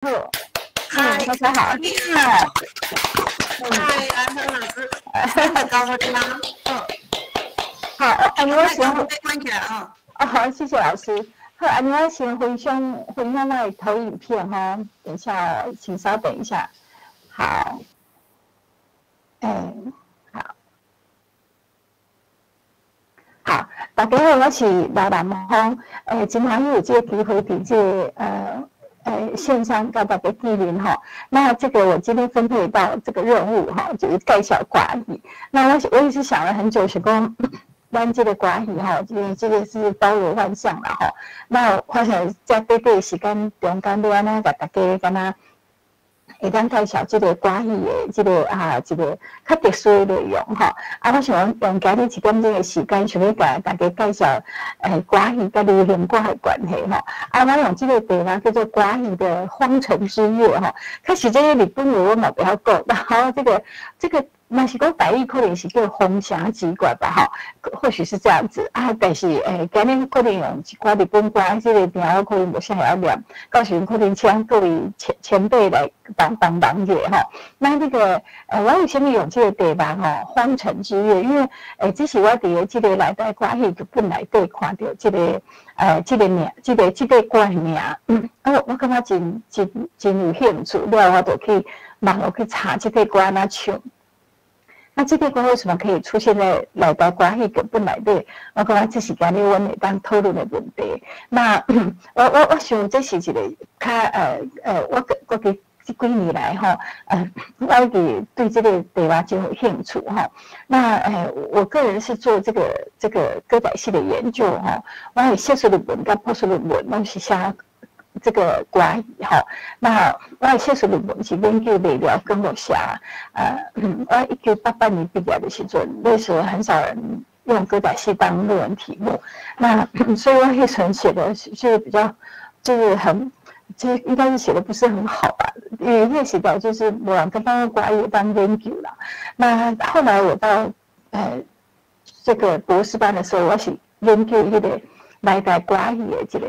好，嗨，大家好。嗨，安芬老师，高分吗？嗯，好，按呢我先关起来啊。哦，好，谢谢老师。好，按呢我先分享我的投影片哈，等一下，请稍等一下。好，好，好，大家好，我是羅南芳，真歡喜有這個機會佇這個線上佮大家見面哈。那這個我今天分配到這個任務哈，就是介紹歌戲。那我也是想了很久，是講咱這個歌戲哈，這個是包羅萬象啦哈。那我想在短短時間中間，欲按怎共大家敢若會當介紹這個歌戲的這個啊，這個較特殊的內容吼。啊，我想用今日一點鐘的時間，想欲共大家介紹歌戲佮流行歌的關係吼。啊，我用這個題目叫做《歌戲的荒城之月》吼。確實這個日本話我嘛袂曉講，然後這個嘛是講台語可能是叫風城之月吧吼，或許是這樣子啊。但是今日可能用一寡日本歌，這個名我可能無啥會曉念，到時陣可能請各位前輩來幫幫忙者吼。那我為啥物用這個題目吼？荒城之月，因為這是我佇個這個內台歌戲劇本內底看著這個名，這個歌的名，我感覺真真真有興趣，了後我就去網路去查這個歌按怎唱。那這個歌為什麼可以出現在內台歌戲劇本內底？我感覺這是今日阮會當討論的問題。那我想這是一個較我這幾年來吼，我一直對這個題目真有興趣吼。那我個人是做這個歌仔戲的研究吼，我的碩士論文佮博士論文攏是寫這個歌戲吼。那我的碩士論文是研究麥寮光樂社，我1988年畢業的時陣，那時候很少人用歌仔戲當論文題目，那所以我彼時陣寫的就比較，就是很，其實應該是寫的不是很好吧，因為那時代就是無人敢當歌戲當研究啦。那後來我到這個博士班的時候，我是研究彼個內台歌戲的這個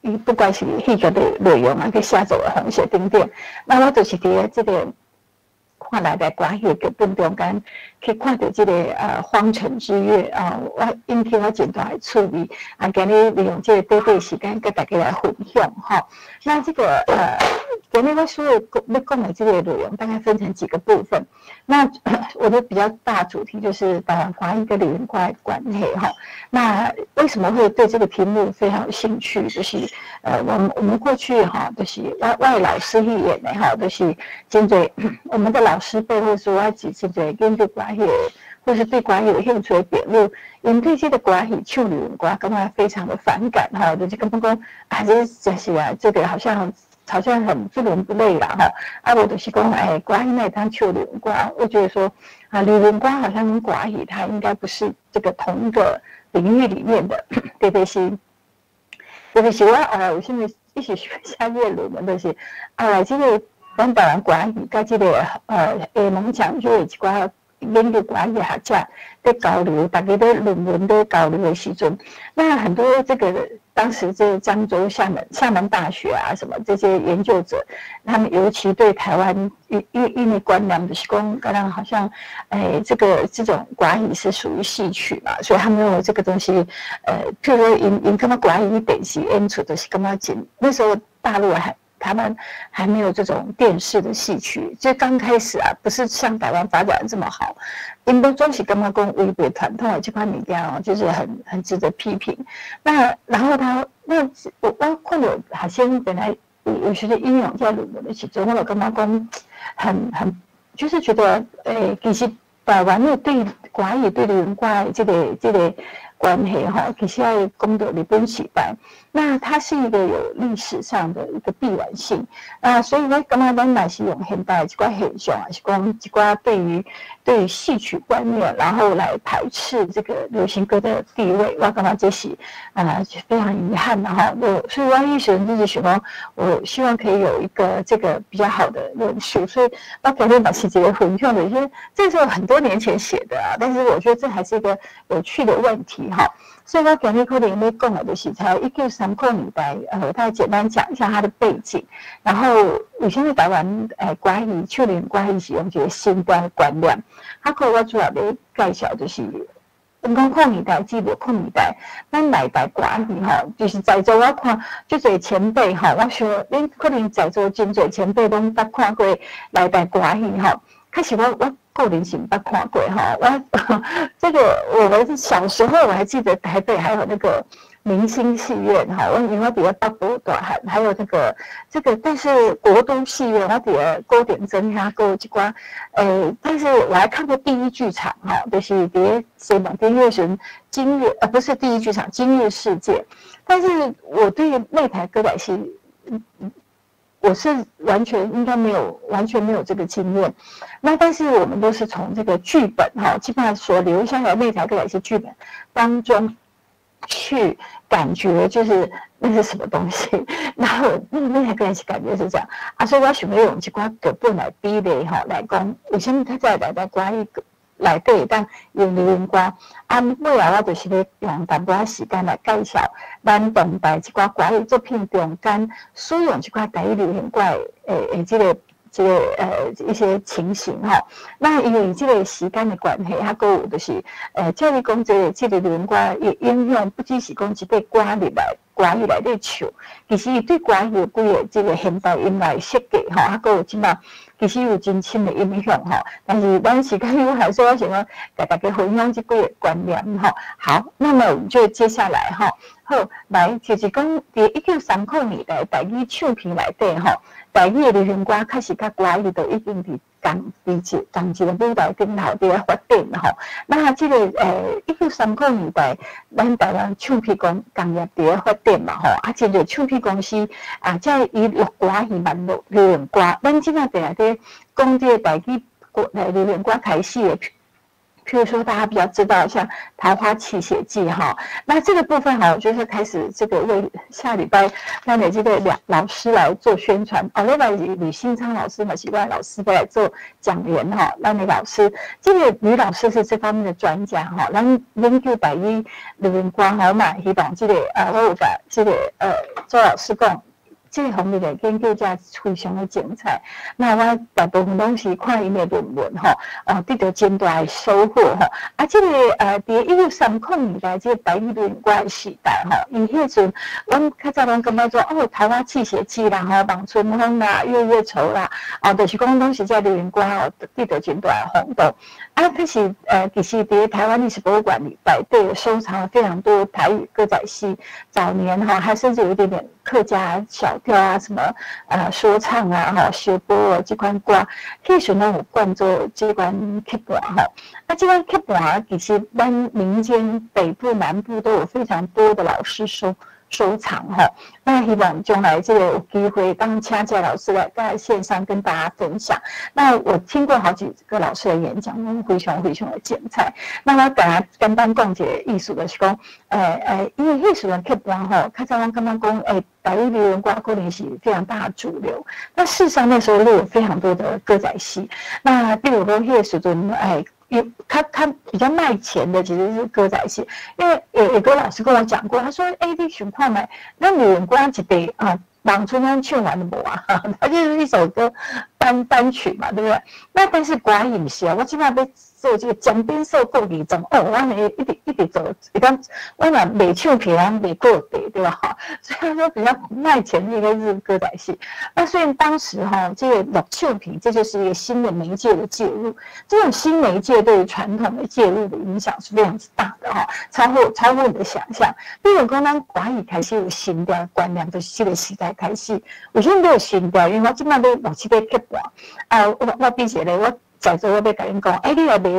伊不管是戲劇的內容啊，去寫作的方式等等，那我就是佇這個看內台歌戲的劇本中間去看著這個荒城之月啊，我引起我真大的趣味啊，今日利用這個短短時間佮大家來分享吼。那這個今日我所有欲講的這個內容大概分成幾個部分。那我的比較大主題就是台灣歌戲跟流行歌的關係哈。那為什麼會對這個題目非常有興趣？就是我們過去哈，就是我的老師彼緣的哈，就是真濟我們的老師輩或者說我真濟研究歌戲，或是對歌戲有興趣的朋友，𪜶對這個歌戲唱流行歌，感覺非常的反感哈，就是感覺講啊，這真是啊，這個好像很不倫不類啦哈。啊，無就是講，歌戲哪會當唱流行歌？我覺得說啊，流行歌好像跟歌戲，它應該不是這個同一個領域裡面的，特別是特別是我後來為啥物一直寫這個論文，就是後來這個阮台灣歌戲佮這個下門講座的一寡研究歌戲學者在交流，大家咧論文咧交流的時陣，那很多這個當時這漳州、廈門大學啊，什麼這些研究者，他們尤其對台灣因為觀念就是講，剛剛好像，這個這種歌戲是屬於戲曲嘛，所以他們認為這個東西，譬如說𪜶感覺歌戲電視演出就是感覺真，那時候大陸還。他們還沒有這種電視的戲曲，就剛開始啊，不是像台灣發展的這麼好。𪜶攏總是感覺講違背傳統的這款物件哦，就是很值得批評。那然後他那我看著學生本來有時引用這論文的時陣，我就感覺講很就是覺得其實台灣的對歌戲對流行歌的這個關係哈，其實愛講到日本時代，那它是一個有歷史上的一個必然性啊，所以我感覺咱若是用現代一寡現象，還是講一寡對於戲曲觀念，然後來排斥這個流行歌的地位，我感覺這是啊非常遺憾的哈。我所以我彼時陣就是想講，我希望可以有一個這個比較好的論述，所以我今日嘛是一個分享的，因為這是我很多年前寫的啊，但是我覺得這還是一個有趣的問題。好，所以我今日可能欲講的就是在1930年代，大概簡單講一下它的背景，然後為啥物台灣歌戲唱流行歌戲是用一個新的觀念，啊，閣我主要欲介紹就是，講零年代至無零年代，咱內台歌戲吼，就是在座我看足濟前輩吼，我想恁可能在座真濟前輩攏捌看過內台歌戲吼，確實我個人是毋捌看過吼，我這個我們小時候我還記得台北還有那個明星戲院哈，我因為佇咧北部大漢，還有這個，但是國都戲院我佇咧古亭莊遐閣有一寡，但是我還看過第一劇場哈，就是佇咧西門町那時今日不是第一劇場，今日世界，但是我對內台歌仔戲，我是完全應該沒有，完全沒有這個經驗。那但是我們都是從這個劇本哈，基本上所留下來內台歌仔戲劇本當中去感覺就是那是什麼東西，然後那台歌仔戲感覺是這樣啊，所以我想欲用一寡劇本來比例吼來講，為啥物較早內台歌戲內底會當用流行歌？啊，尾後我就是欲用淡薄仔時間來介紹咱當代這寡歌戲作品中間使用這寡台語流行歌的這個一些情形吼。那因為這個時間的關係，還閣有就是，照你講這個流行歌伊影響不只是講一塊歌入來，歌戲內底唱，其實伊對歌戲的規個這個現代音樂設計吼，還閣有這馬其實有真深的影響吼。但是咱時間有限，所以我想講，共大家分享這幾個觀念吼。好，那麼我們就接下來吼，好來就是講佇1930年代台語唱片內底吼，台語的流行歌確實佮歌戲都已經佇仝佇一仝一個舞台頂頭佇咧發展吼。那這個1930年代，咱台灣唱片工業佇咧發展嘛吼，啊，真濟唱片公司啊，才伊錄歌戲嘛錄流行歌。咱這擺定定佇講這個台語歌流行歌開始的。譬如說，大家比較知道像《桃花泣血記》哈，那這個部分哈，就是開始這個為下禮拜讓你這個兩老師來做宣傳哦。另外呂新昌老師嘛，是阮老師來做講員哈。咱的老師，這個呂老師是這方面的專家哈。咱研究台語流行歌吼嘛，希望這個我有共這個周老師講，這個方面的研究才非常的精彩。那我大部分攏是看𪜶的論文吼，得到真大的收穫吼。啊，這個佇1930年代，這個台語流行歌的時代吼，伊彼陣，阮較早攏感覺說，哦，桃花泣血記啦，吼，望春風啦，月月愁啦，哦，就是講攏是這流行歌吼，得到真大的轟動。啊，可是其實佇台灣歷史博物館裡內底收藏了非常多台語歌仔戲，早年哈還甚至有一點點客家小調啊，什麼說唱啊，吼，小波這款歌，彼時攏有灌做這款曲盤吼。啊，這款曲盤其實咱民間北部、南部都有非常多的老師收藏哈。那希望將來這個有機會當請這老師來在線上跟大家分享。那我聽過好幾個老師的演講，攏非常非常的精彩。那我共簡單講一個意思，就是講，因為彼時陣曲盤吼，較早阮感覺講，台語流行歌可能是非常大的主流。那事實上那時候錄了非常多的歌仔戲。那比如講彼個時陣，有較比較賣錢的其實是歌仔戲，因為有個老師跟我講過，他說：“欸，你想看覓，咱流行歌一塊啊，望春風唱完就無啊，它就是一首歌單曲嘛，對不對？那但是歌戲毋是啊，我這擺欲做這個江邊說故里莊，哦，我會一直一直做，伊講我若賣唱片，人賣過地，對吧？所以他說比較賣錢的應該是歌仔戲。那雖然當時哈，這個錄唱片，這就是一個新的媒介的介入，這種新媒介對於傳統的介入的影響是非常之大的哈，超乎你的想象。比如講，咱歌戲開始有新的觀念，就是這個時代開始，為啥物有新調？因為我這擺欲錄這個曲盤，啊，我比一個我在座我欲共恁講，欸，你來買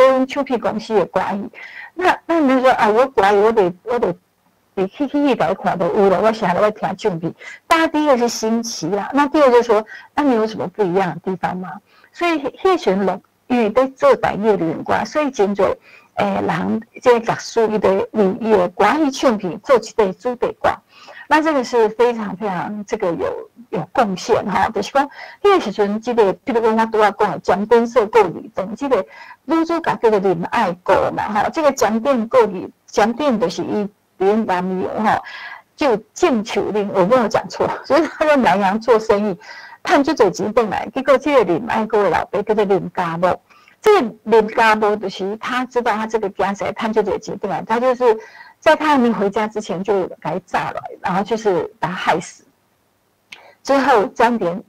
阮唱片公司的歌戲，那你說啊，我歌戲我得佇去佇看都有了，我啥都愛聽唱片。大家第一個是新奇啦，那第二個就是說，那你有什麼不一樣的地方嗎？所以彼時錄，因為佇做台語流行歌，所以真濟人這個樂師伊就為伊的歌戲唱片做一塊主題歌。那這個是非常非常這個有貢獻哈，就是講彼個時陣，這個譬如講我拄仔講的江邊說顧里莊，這個女主角叫做林愛姑嘛哈，這個江邊顧里。檢點就是伊佇南洋吼，就鄭秋玲，我沒有講錯，所以他在南洋做生意，趁足濟錢轉來，結果這個林愛國的老爸叫做林家木，這個林家木就是他知道他這個囝婿趁足濟錢轉來，他就是在他還沒回家之前就給炸了，然後就是把他害死。之後張典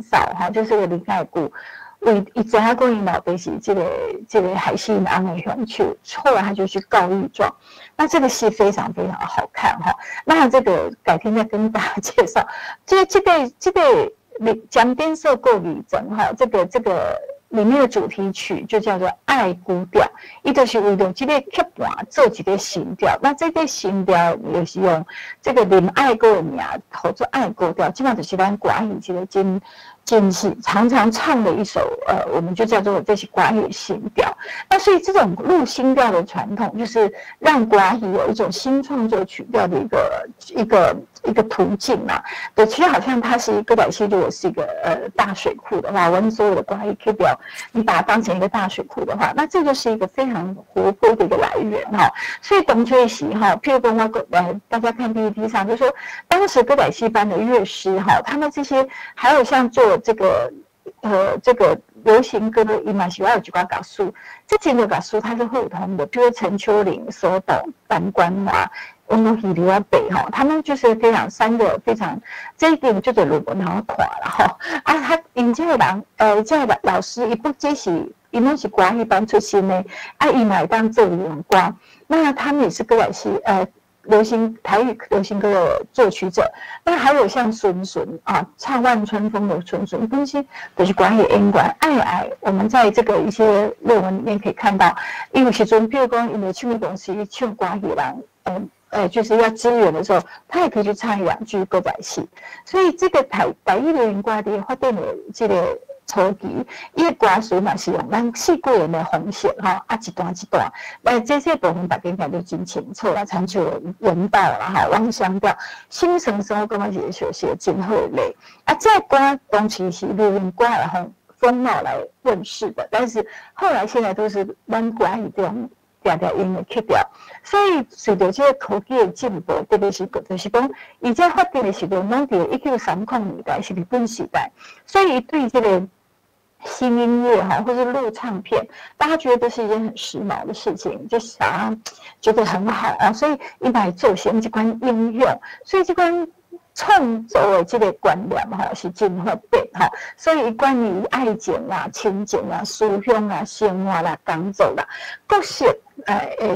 嫂哈，就是個林愛姑，為伊知影講伊老爸是這個害死𪜶翁的兇手，後來他就去告御狀。那這個戲非常非常好看哈。那這個改天再跟大家介紹。這個蔣典嫂告御狀哈，這個裡面的主題曲就叫做《愛孤調》，伊就是為著這個劇本做一個新調。那這個新調也是用這個林愛國的名，號做愛孤調，基本上就是咱歌仔戲這個真真是常常唱的一首，我們就叫做這是歌仔戲新調。那所以這種錄新調的傳統，就是讓歌仔戲有一種新創作曲調的一個途徑嘛。對，其實好像它是一個歌仔戲，如果是一個大水庫的話，我們所有的歌仔戲曲調，你把它當成一個大水庫的話，那這就是一個非常活潑的一個來源哈。所以當初時哈，譬如講我大家看 PPT 上就說，當時歌仔戲班的樂師哈，他們這些還有像做這個流行歌的，伊嘛是愛有一寡樂師，這幾個樂師他是互通的，譬如陳秋玲、蘇斗、陳冠華、溫東喜、劉阿北哈，他們就是非常三個非常這一點就做論文好看啦吼。啊，他𪜶這個人，這個老師，伊不只是伊攏是歌戲班出身的，啊，伊嘛會當做流行歌，那他們也是歌仔戲，流行台語流行歌的作曲者，那還有像孫孫啊，唱《萬春風》的孫孫，本身就是歌戲演員愛愛。我們在這個一些論文裡面可以看到，因為時陣，比如講，因為唱片公司唱歌戲人，就是要支援的時候，他也可以去唱一兩句歌仔戲。所以這個台語流行歌的發展的這個初期，伊的歌詞嘛是用咱四句言的方式吼，啊一段一段，那這些部分大家應該都真清楚啦，親像文道啦吼，阮雙調，新生生我感覺是寫寫真好咧。啊，這個歌當時是流行歌的風貌來問世的，但是後來現在都是咱歌戲中定定用的曲調，所以隨著這個科技的進步，特別是就是講，伊這發展的時陣，攏佇1930年代是日本時代，所以對這個新音樂哈，或是錄唱片，大家覺得是一件很時髦的事情，就想覺得很好啊，所以伊嘛會做成這款應用，所以這款創作的這個觀念吼是真發達吼，所以關於愛情啦、親情啦、思鄉啊、生活啦、工作啦，各式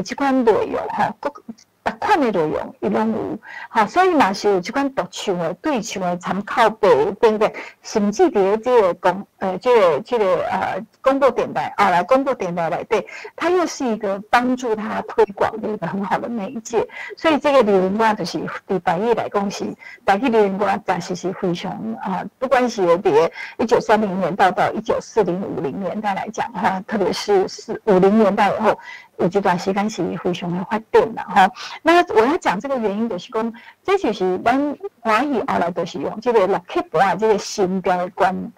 這款內容吼，各逐款的內容伊攏有，吼，所以嘛是有這款獨唱的、對唱的參考白等等，甚至佇咧這個廣這個廣播電台啊，來廣播電台內底，它又是一個幫助他推廣的一個很好的媒介。所以這個流行歌就是佇台語來講是台語流行歌，確實是非常啊，不管是佇1930年到1940、50年代來講的話，特別是四五零年代以後，有這段時間是非常的發展啦吼。那我要講這個原因就是講，這就是咱歌戲後來就是用這個六七盤這個新調的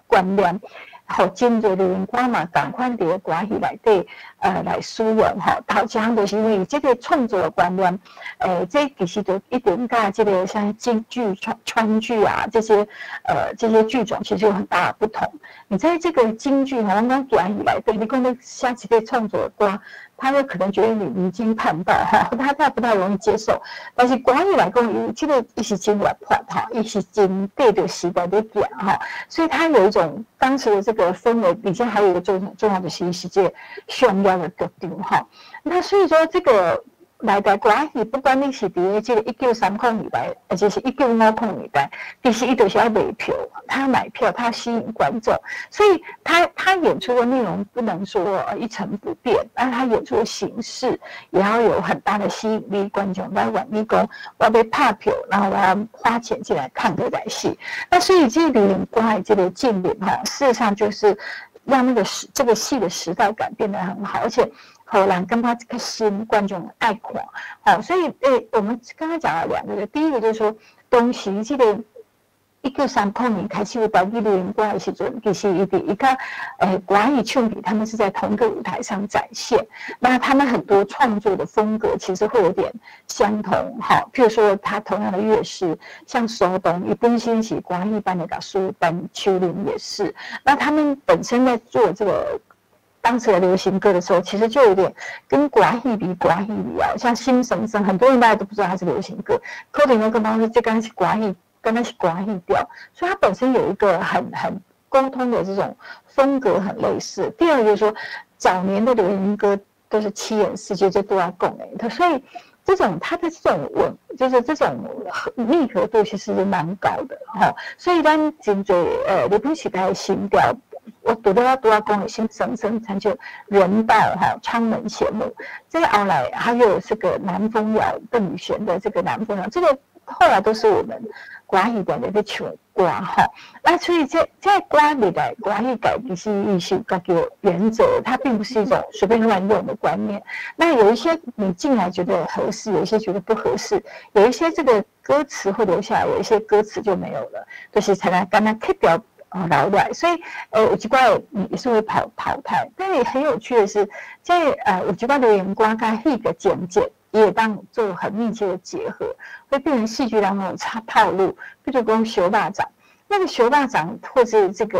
觀念，予真濟流行歌嘛，仝款佇個歌戲內底，來使用吼。頭一項就是因為這個創作的觀念，這其實就一定佮這個像京劇、川劇啊這些劇種其實有很大的不同。你在這個京劇，吼，咱講歌戲內底，你講你寫一個創作的歌，他會可能覺得你離經叛道哈，他不太容易接受。但是歌戲來講，伊這個伊是真活潑哈，伊是真對著時代咧行哈，所以他有一種當時的這個氛圍，而且還有一個重要的是這個商業的決定哈。那所以說這個內台歌戲，不管你是佇這個1930年代，或者是1950年代，其實伊就是愛賣票，他買票，他吸引觀眾，所以他演出的內容不能說一成不變，但他演出的形式也要有很大的吸引力，觀眾來願意講，我欲拍票，然後我要花錢進來看歌仔戲。那所以這個流行歌的這個進步哈，事實上就是讓那個時這個戲的時代感變得很好，而且予人感覺較新，觀眾愛看，好，所以我們剛剛講了兩個，第一個就是說，當時這個1930年開始有台語流行歌的時陣，其實伊佇伊佮歌仔戲唱片，他們是在同一個舞台上展現。那他們很多創作的風格其實會有點相同，哈，譬如說他同樣的樂師，像蘇東，伊本身是歌仔戲班的老師，陳秋林也是。那他們本身在做這個當時的流行歌的時候，其實就有點跟歌仔戲比歌仔戲比啊，像心酸酸，很多人大家都不知道它是流行歌，可能我感覺說這敢是歌仔戲。跟那是歌仔戲調，所以它本身有一個很溝通的這種風格很類似。第二個就是說，早年的流行歌都是七言四句，這都要講的，所以這種它的這種穩，就是這種密合度其實是蠻高的哈。所以咱真濟日本時代的新調，我拄著拄仔講的心酸酸，親像人道哈，蒼門謝幕，這個後來還有這個南風謠，鄧雨賢的這個南風謠，這個後來都是我們歌仔戲團咧唱歌吼，那所以這歌裡來歌仔戲界其實伊是家己原則，它並不是一種隨便亂用的觀念。那有一些你進來覺得合適，有一些覺得不合適，有一些這個歌詞會留下來，有一些歌詞就沒有了，就是才來跟他 cut 掉留來。所以有一寡也是會跑淘汰。但也很有趣的是，這有一寡流行歌佮戲的情節也當做很密切的結合，會變成戲劇當中的套路。比如講燒肉粽，那個燒肉粽或是這個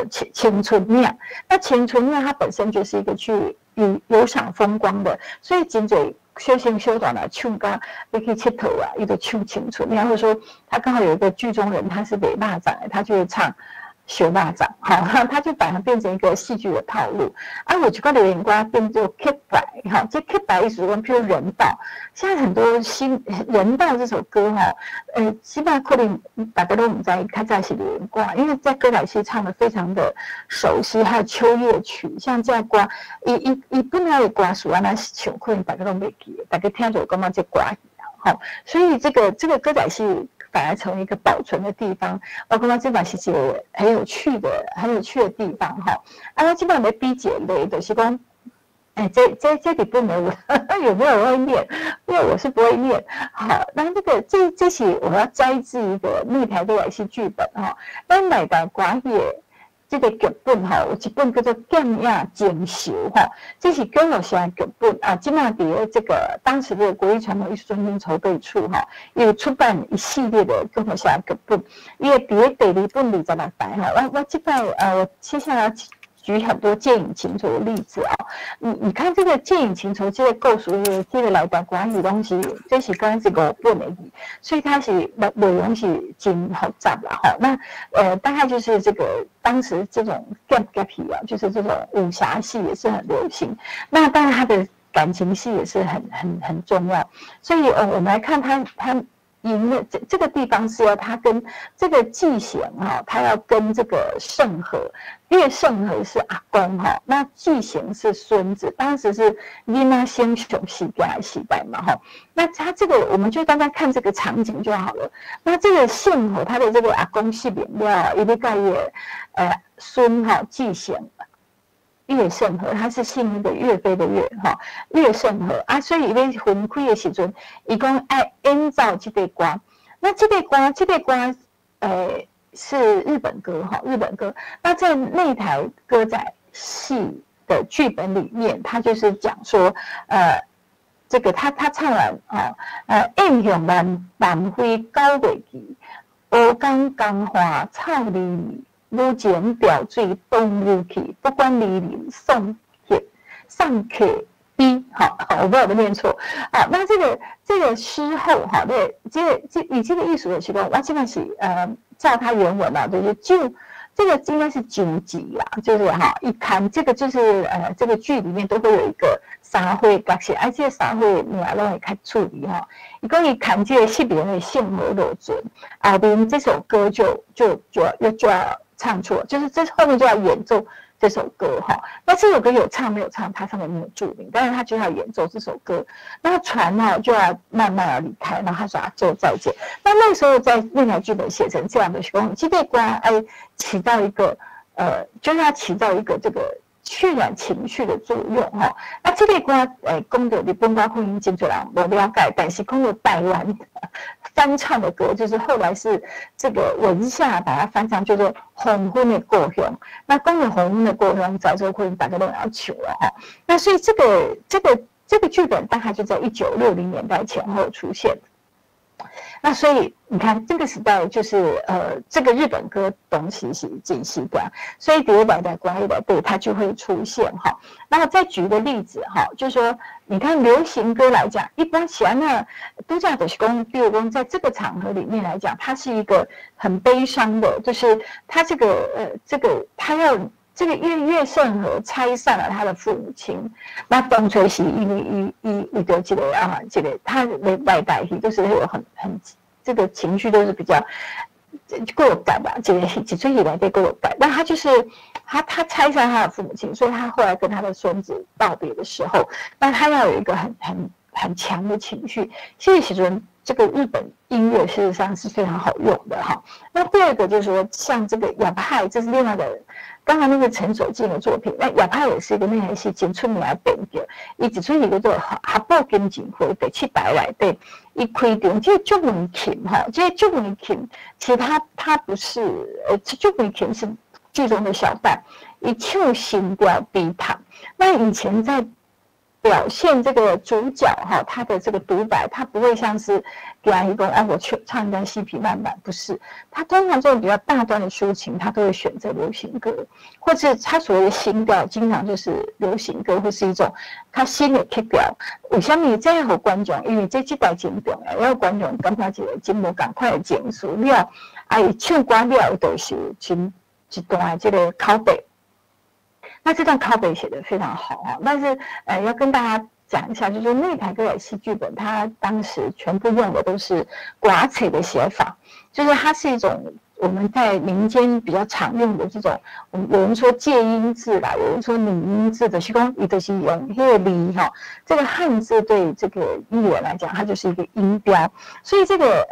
青春廟，那青春廟它本身就是一個去遊賞風光的，所以真濟小生小旦來唱歌，欲去𨑨迌啊，伊就唱青春。然後說他剛好有一個劇中人，他是賣肉粽的，他就會唱燒肉粽，好，他就把它變成一個戲劇的套路。啊，有一寡流行歌變做乞白，哈，這乞白意思講，譬如人道，現在很多新人道這首歌哈，起碼可能大家都毋知較早是流行歌，因為在歌仔戲唱得非常的熟悉，還有秋夜曲，像這歌，伊本來的歌詞按怎唱，可能大家攏袂記得，大家聽著感覺這歌戲啊，所以這個歌仔戲反而成為一個保存的地方，我感覺這嘛是一個很有趣的地方哈。啊，我這擺欲比一個例，就是講，欸，這日本的有沒有人會念？因為我是不會念。好，那這個這是我要摘自一個內台歌仔戲劇本哈。咱內台歌仔戲這個劇本哈，有一本叫做《劍影情仇》哈，這是姜若香的劇本啊。這馬佇這個當時的國立傳統藝術中心籌備處哈，有出版一系列的姜若香劇本。伊佇第二本26台哈，我這擺我接下來舉很多劍影情仇的例子啊。你看這個劍影情仇這個故事，這個內台歌仔戲攏是這是敢是五本的戲，所以它是內容是真複雜啦吼。那大概就是這個當時這種劍俠戲啊，就是這種武俠戲也是很流行。那當然他的感情戲也是很重要。所以我們來看他贏了這個地方是要他跟這個季賢哈，他要跟這個盛和，岳盛和是阿公哈，那季賢是孫子，當時是囡仔先雄時代時代嘛哈。那他這個我們就單單看這個場景就好了。那這個盛和他的這個阿公失明了，伊欲共伊的孫哈季賢。岳盛和，他是姓那個岳飛的岳哈，岳盛和啊，所以伊欲分開的時陣，伊講愛演奏這個歌，那這個歌，是日本歌哈，日本歌。那在內台歌仔戲的劇本裡面，他就是講說，這個他唱完啊，燕向南飛九月期，烏江江花草離離。女情潮水東流去，不管離人送客悲，好，我不知道有沒有念錯啊。那這個詩後哈，對，這個以這個意思就是講，我這個是照他原文啊，就是就這個應該是九集啦，就是哈一看這個就是這個劇裡面都會有一個三歲角色，啊，這個三歲名攏會較趣味哈。伊講伊牽這個失明的聖和落船，後面這首歌就要唱錯，就是這後面就要演奏這首歌哈。那這首歌有唱沒有唱，它上面沒有注明，但是他就要演奏這首歌。那船呢就要慢慢要離開，然後他說啊，做再見。那那時候在那條劇本寫成這樣的時候，這個歌愛起到一個就是要起到一個這個渲染情緒的作用哈。那這個歌講到日本歌可能真濟人無了解，但是講到台灣翻唱的歌，就是后来是这个文夏把它翻唱，叫做《黄昏的故乡》。那关于黄昏的故乡，早就会大家都要求了哈。那所以这个剧本大概就在1960年代前后出现。那所以你看，这个时代就是这个日本歌东西是真习惯，所以第二代关于的对它就会出现哈。那再举一个例子哈，就是说你看流行歌来讲，一般喜欢那度假的是讲，比如讲在这个场合里面来讲，它是一个很悲伤的，就是他这个他要这个月盛和拆散了他的父母亲，那当初是因为伊为著这个啊，这个他的外带去，就是有很这个情绪都是比较过感吧，这个一出戏来对过感。那他就是他拆散他的父母亲，所以他后来跟他的孙子道别的时候，那他要有一个很强的情绪。所以其实这个日本音乐事实上是非常好用的哈。那第二个就是说，像这个哑派，这是另外的。刚刚那个陈守进的作品，那哑派也是一个内台戏，真出名的编剧。伊一出戏叫做《合浦金钱会》第七台内底，伊开场这个祝文琴哈，这个祝文琴其实他不是，祝文琴是剧中的小旦，伊唱新调悲叹。那以前在表现这个主角哈，他的这个独白，他不会像是给阿姨讲，哎，我去唱一段西皮慢板，不是，他通常这种比较大段的抒情，他都会选择流行歌，或者他所谓的新调，经常就是流行歌，或是一种他新的曲调。为什么这样予观众？因为这代真重要，要观众感觉一个真无仝款的情绪了，啊，伊唱歌了，就是真一段这个口白。那这段口白写的非常好啊，但是要跟大家讲一下，就是那台歌仔戏剧本，它当时全部用的都是歌册的写法，就是它是一种我们在民间比较常用的这种，有人说借音字啦，有人说拟音字的，是讲伊就是用彼个字哈，这个汉字对这个语言来讲，它就是一个音标，所以这个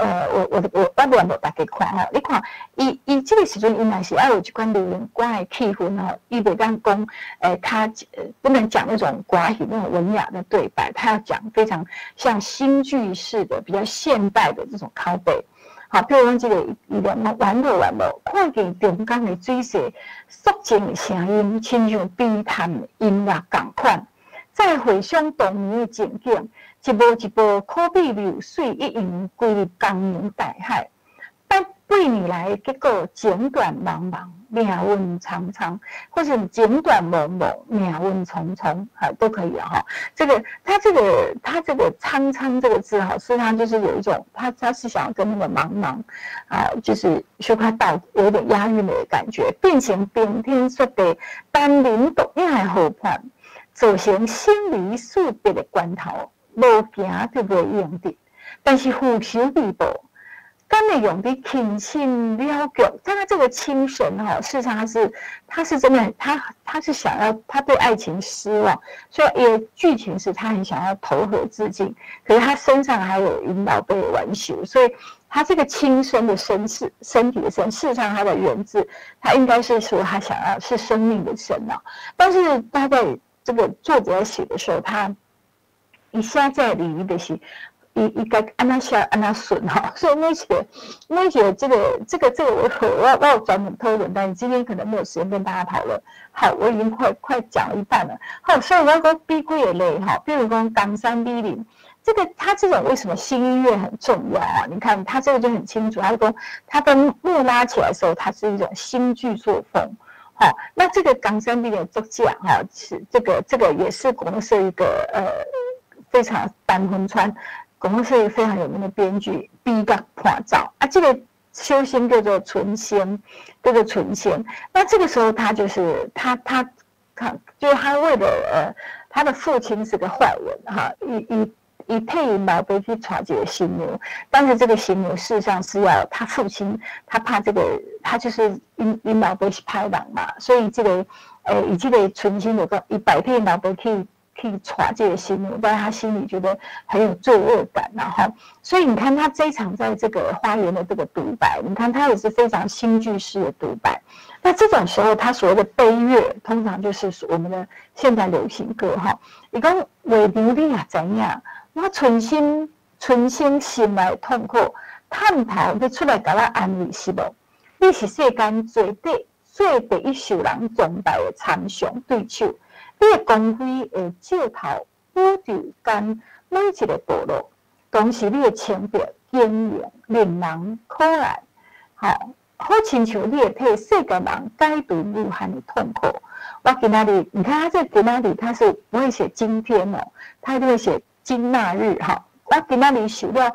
我念予大家看吼，你看伊这个时阵伊若是爱有这款流行歌的气氛吼，伊袂当讲，他不能讲那种歌戏那种文雅的对白，他要讲非常像新剧式的比较现代的这种口白。好，比如讲这个伊念完无完无，看见中江的水势，肃静的声音，亲像悲叹的音乐仝款。再回想当年的情景，一步一步可比流水一样归入江洋大海。但8年来，结果情断茫茫，命运苍苍，或者情断茫茫，命运苍苍，哈，都可以啊，哈。这个他这个他这个苍苍这个字哈，实际上就是有一种他是想要跟那个茫茫啊，就是说他到有点押韵的感觉，变成冰天雪地，单人独影的河畔，造成生离死别的关头，无行就袂用得，但是复仇未报。敢会用得轻身了结，但他这个轻身哈，事实上他是真的，他是想要他对爱情失望，所以也剧情是他很想要投河自尽，可是他身上还有𪜶老爸的冤仇，所以他这个轻身的身是身体的身，事实上他的原字，他应该是说他想要是生命的生啊，但是他在这个作者在写的时候，他一下在里的是。伊该按怎写按怎顺哈，所以那些这个我有专门讨论，但是今天可能没有时间跟大家讨论。好，我已经快讲了一半了。好，所以我要讲比几个例哈，比如讲冈山美玲，这个他这种为什么新音乐很重要啊？你看他这个就很清楚，他说他的幕拉起来的时候，它是一种新剧作风。好，那这个冈山美玲作家哈，是这个也是公视一个非常单魂川。公视是非常有名的编剧，悲剧破灶啊，这个修仙叫做纯仙，叫做纯仙。那这个时候他就是他，就是他为了他的父亲是个坏人哈，伊替𪜶老爸去娶一个新娘，但是这个新娘事实上是要他父亲，他怕这个，他就是𪜶老爸是歹人嘛，所以这个伊这个存心就讲，伊拜替𪜶老爸去娶这个新娘，但是他心里觉得很有罪恶感，然后，所以你看他这一场在这个花园的这个独白，你看他也是非常新剧式的独白。那这种时候，他所谓的悲乐，通常就是我们的现代流行歌哈。伊讲月娘你也知影，我存心存心心内痛苦，探頭欲出來共我安慰是無？你是世間最底最第一受人崇拜的參詳對手，你的光輝會照透宇宙間每一个部落，同時你的清白堅勇令人可愛，好，好親像你會替世間人解除無限的痛苦。我今仔日，你看他這今仔日，他是不會寫今天哦，他一定會寫今那日哈。我今仔日受了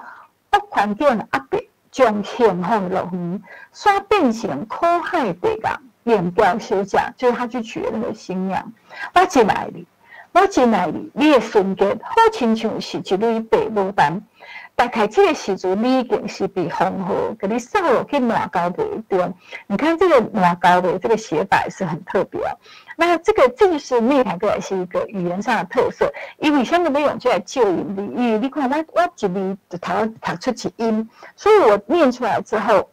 惡環境的壓迫，將幸福的樂園煞變成苦海地獄。練嬌小姐，就是他去娶的那個新娘。我真愛你，我真愛你，你的純潔好親像是一蕊白牡丹。大概這個時陣，你已經是被風雨給你掃落去爛溝地中。你看這個爛溝地這個寫法也是很特別哦。那這個是內台歌是一個語言上的特色，因為啥物欲用這個借音字，因為你看我一字就讀出一音，所以我念出來之後，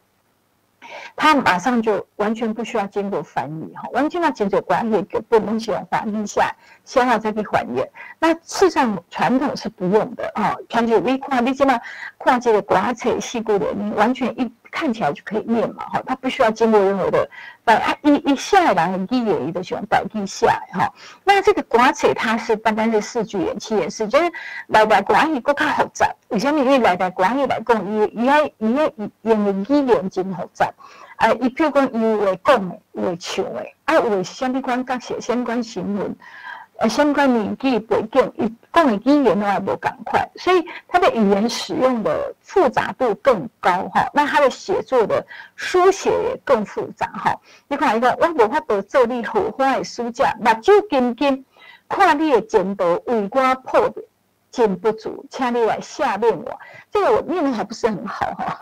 他馬上就完全不需要經過翻譯哈，完全要經過關係給不能喜歡翻譯下，先要再去翻譯。那事實上傳統是不用的啊，傳統你看你這麼看這個歌冊四句聯，你完全一看起來就可以念嘛哈，他不需要經過任何的，啊伊寫的人語言，伊就喜歡台語寫哈。那這個歌冊它是單單是四句聯、七言四，就是內台歌戲閣較複雜。為啥物？因為內台歌戲來講，伊愛用的語言真複雜。啊，伊譬如講，伊有會講的，有會唱的，啊，有的是啥物款角色，啥物款身份，啥物款年紀背景，伊講的語言攏也無仝款，所以他的語言使用的複雜度更高哈。那他的寫作的書寫也更複雜哈。你看伊講，我無法度做你荷花的使者，目睭金金，看你的前途為我破滅。真不足，請你來赦免我。這個我念的還不是很好哈，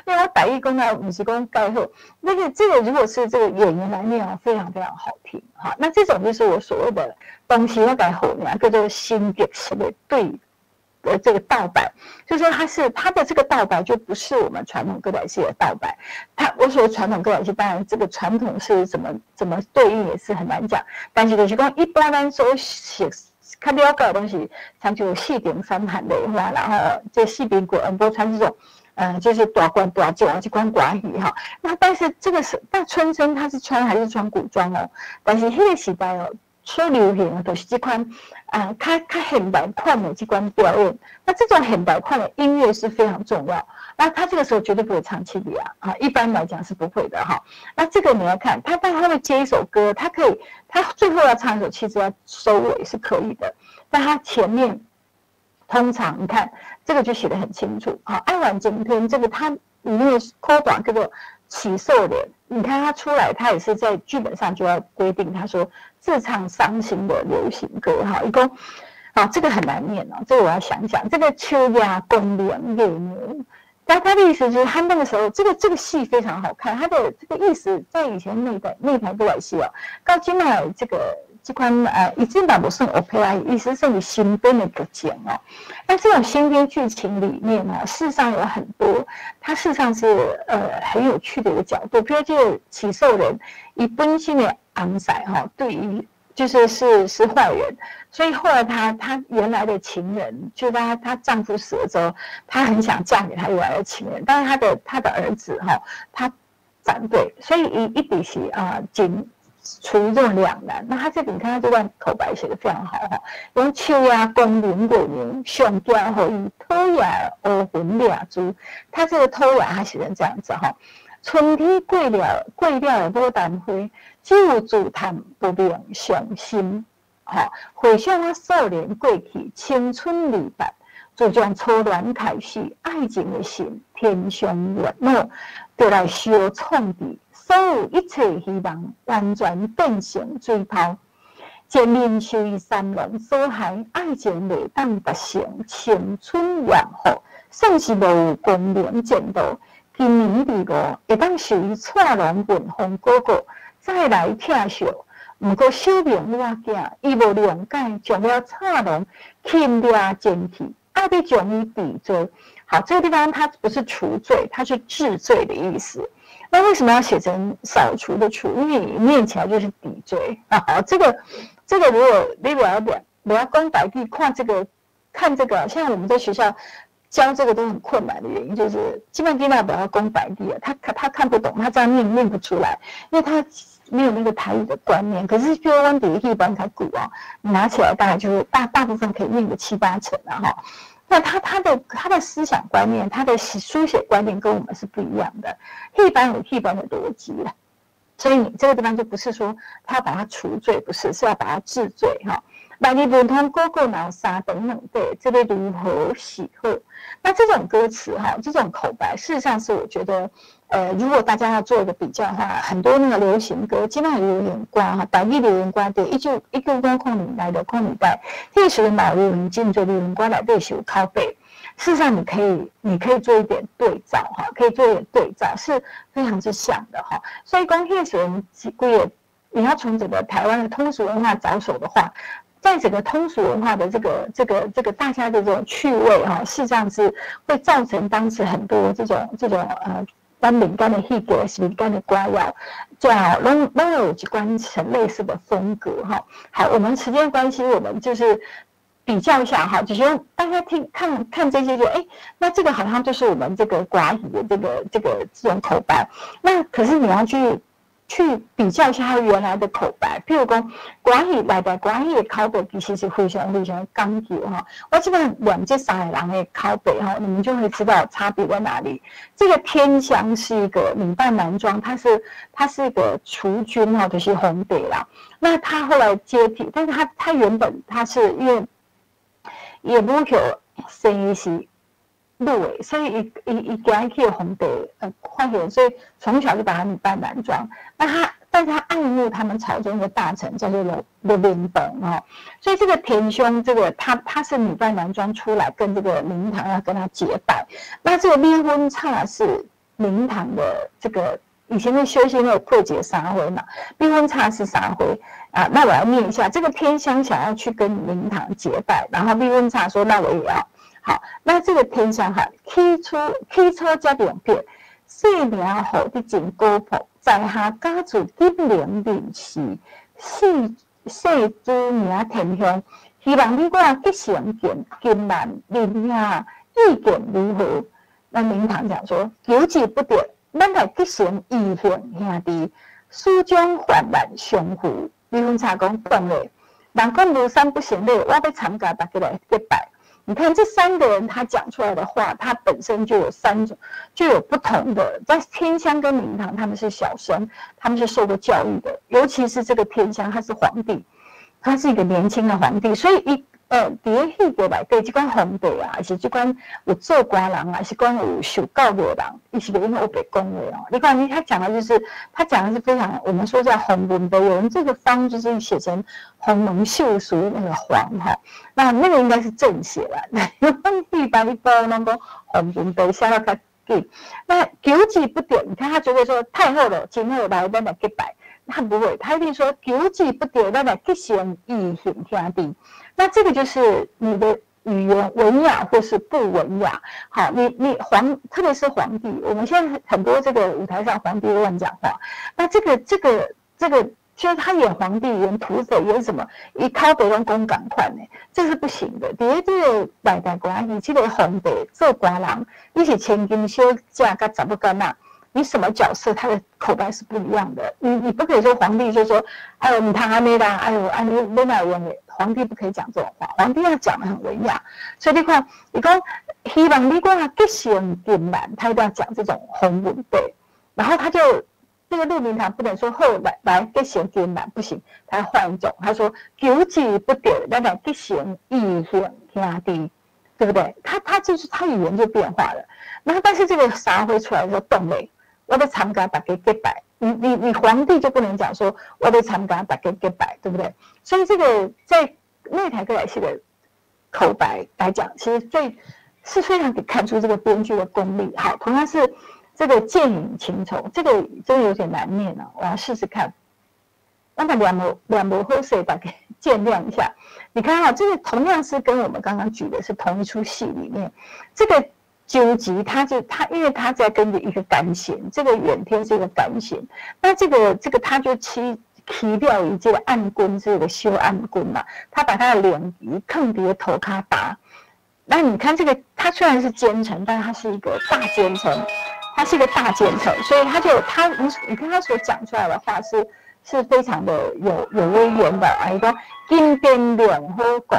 因為我台語講啊，毋是講蓋好。那個這個如果是這個演員來念啊，非常非常好聽哈。那這種就是我所謂的東西要改好名，叫做新劇式的對的這個道白，就是說他是他的這個道白就不是我們傳統歌仔戲的道白。他我所謂傳統歌仔戲，當然這個傳統是怎麼對應也是很難講。但是就是講一般咱所寫。較了解的東西，像就四重三盤的話，然後這四邊國恩波川這種，就是大官大將這款歌戲哈。那但是這個是，但春生他是穿還是穿古裝哦？但是彼個時代哦，所流行的就是這款啊，較現代款的這款表演。那這種現代款的音樂是非常重要。那他這個時候絕對不會唱淒美啊，啊，一般來講是不會的哈。那這個你要看，他當他會接一首歌，他可以，他最後要唱一首七支要收尾是可以的，但他前面通常你看這個就寫得很清楚啊。愛晚晴天這個他裡面口短叫做起壽聯，你看他出來，他也是在劇本上就要規定，他說自唱傷心的流行歌哈，一共啊這個很難念哦，這個我要想想，這個秋夜公蓮月娘。但他的意思就是，他那個時候，這個戲非常好看。他的這個意思，在以前那台歌仔戲哦，到今麥這個這款已經嘛無算 opera，意思是新編的劇情哦。那這種新編劇情裡面呢，事實上有很多，它事實上是很有趣的一個角度。比如這個起壽人，伊本身的翁婿哈，對於就是是壞人，所以後來她原來的情人，就她丈夫死了之後，她很想嫁給她原來的情人，但是她的兒子哈，他反對，所以一比是啊，僅處於這種兩難。那他這裡你看他這段口白寫得非常好哈，用秋夜光明月明，上驚予伊討厭烏雲掠珠，他這個偷雅他寫成這樣子哈。春天過了牡丹花，只有自嘆不明傷心。哈，回想我少年過去，青春未白，自從初戀開始，愛情的線天傷月老，就來相創治，所有一切希望完全變成水泡。前面受伊三輪所害，愛情袂當達成，青春怨婦，算是無有光明前途。今年二五會當受伊蔡瀧文風哥哥再來疼惜，毋過小明女仔囝，伊無諒解，將了蔡瀧輕掠前去，愛欲將伊治罪。好，這個地方它不是除罪，它是治罪的意思。那為什麼要寫成掃除的除？因為你念起來就是抵罪啊。這個如果你無愛念，無愛講台語，看這個，看這個，像我們在學校。教這個都很困難的原因，就是基本上囡仔無愛講台語啊，他看不懂，他這樣念念不出來，因為他沒有那個台語的觀念。可是比如阮佇戲班較久啊，拿起來大概就是大部分可以念個七八成啊哈。那他的思想觀念，他的書寫觀念跟我們是不一樣的。戲班有戲班的邏輯啦，所以你這個地方就不是說他要把它除罪，不是，是要把它治罪哈。萬里文通哥哥腦三等等，對，這個如何是好？那這種歌詞哈，這種口白，事實上是我覺得，如果大家要做一個比較的話，很多那個流行歌，基本上流行歌哈，台語流行歌對，1950年代、60年代，彼時嘛有流行真濟流行歌內底是有口白。事實上，你可以做一點對照哈，可以做一點對照，是非常之像的哈。所以講彼時陣規個，你要從整個台灣的通俗文化着手的話，在整個通俗文化的這個大家的這種趣味哈，事實上是會造成當時很多這種咱民間的戲劇是民間的歌謠，最好攏有一款很類似的風格哈。好，我們時間關係，我們就是比較一下哈，就是說大家聽看看這些就哎，那這個好像就是我們這個歌仔戲的這種口白。那可是你要去比較一下他原來的口白，譬如講，歌仔戲內底歌仔戲的口白其實是非常非常講究哈。我這邊念這三個人的口白哈，你們就會知道差別在哪裡。這個天香是一個女扮男裝，她是一個儲君哈，就是皇帝啦。那他後來接替，但是他原本他是因為也無求生意是女的，所以伊驚去皇帝發現，所以從小就把他女扮男裝。那他，但是他愛慕他們朝中的大臣叫做陸明堂哦，所以這個田兄，這個他是女扮男裝出來跟這個明堂要跟他結拜。那這個迷魂草是明堂的這個以前的修仙那個破解三回嘛，迷魂草是三回啊。那我要念一下，這個天香想要去跟明堂結拜，然後迷魂草說那我也要。好，那這個天香哈，起初遮兩片，姓名號得真古樸，在下家住金陵林氏，姓朱名天香，希望你我結成金蘭林兄，意見如何？那明堂講說，求之不得，咱來結成異姓兄弟，誓將患難相扶。迷魂草講當然，人講無三不成禮，我欲參加大家來結拜。你看這三個人，他講出來的話，他本身就有三種，就有不同的。在天香跟明堂，他們是小生，他們是受過教育的。尤其是這個天香，他是皇帝，他是一個年輕的皇帝，所以佇戲劇內底，這款皇帝啊，是這款有做官人啊，是講有受教育的人，伊是袂用烏白講話哦。你看，他講的是非常，我們說叫黃文的，有人這個方就是寫成鴻門秀淑那個黃哈，那個應該是正寫啦。一般一般攏講黃文白寫得較緊。那求之不得，你看他覺得說太好了，今後來咱來結拜。他不會，他一定說求之不得，咱來結成異姓兄弟。那這個就是你的語言文雅或是不文雅。好，你皇，特別是皇帝，我們現在很多這個舞台上皇帝亂講話。那這個，就是他演皇帝、演土匪、演什麼，伊口白攏講仝款的，這是不行的。佇這個內代歌仔戲，這個皇帝做官人，你是千金小姐佮查某囡仔。你什麼角色，他的口白是不一樣的。你不可以說皇帝就說，哎呦，你他還沒啦，哎呦，哎你你哪有用的？皇帝不可以講這種話，皇帝要講得很文雅。所以你看，你講希望你我結成金蘭，他一定要講這種宏文對。然後他就這個陸明堂不能說後來來結成金蘭不行，他要換一種，他說求之不得，咱來結成異姓兄弟，對不對？他就是他語言就變化了。然後但是這個撒輝出來說動嘞。我欲參加大家結拜，你皇帝就不能講說我欲參加大家結拜，對不對？所以這個在內台歌仔戲的口白來講，其實最是非常可以看出這個編劇的功力。好，同樣是這個劍影情仇，這個真的有點難念了，我要試試看。那麼兩無好勢，大家見諒一下。你看哈，這個同樣是跟我們剛剛舉的是同一出戲裡面，這個。九級，他就他，因為他在跟着一個干弦，這個遠天是一個干弦，那這個他就棄掉伊這個暗棍，這個小暗棍嘛，他把他的臉一囥佇塗跤打，那你看这个，他虽然是奸臣，但他是一个大奸臣，他是一个大奸臣，所以他就他你你看他所讲出来的话是非常的有威严的啊！伊講金殿聯好國，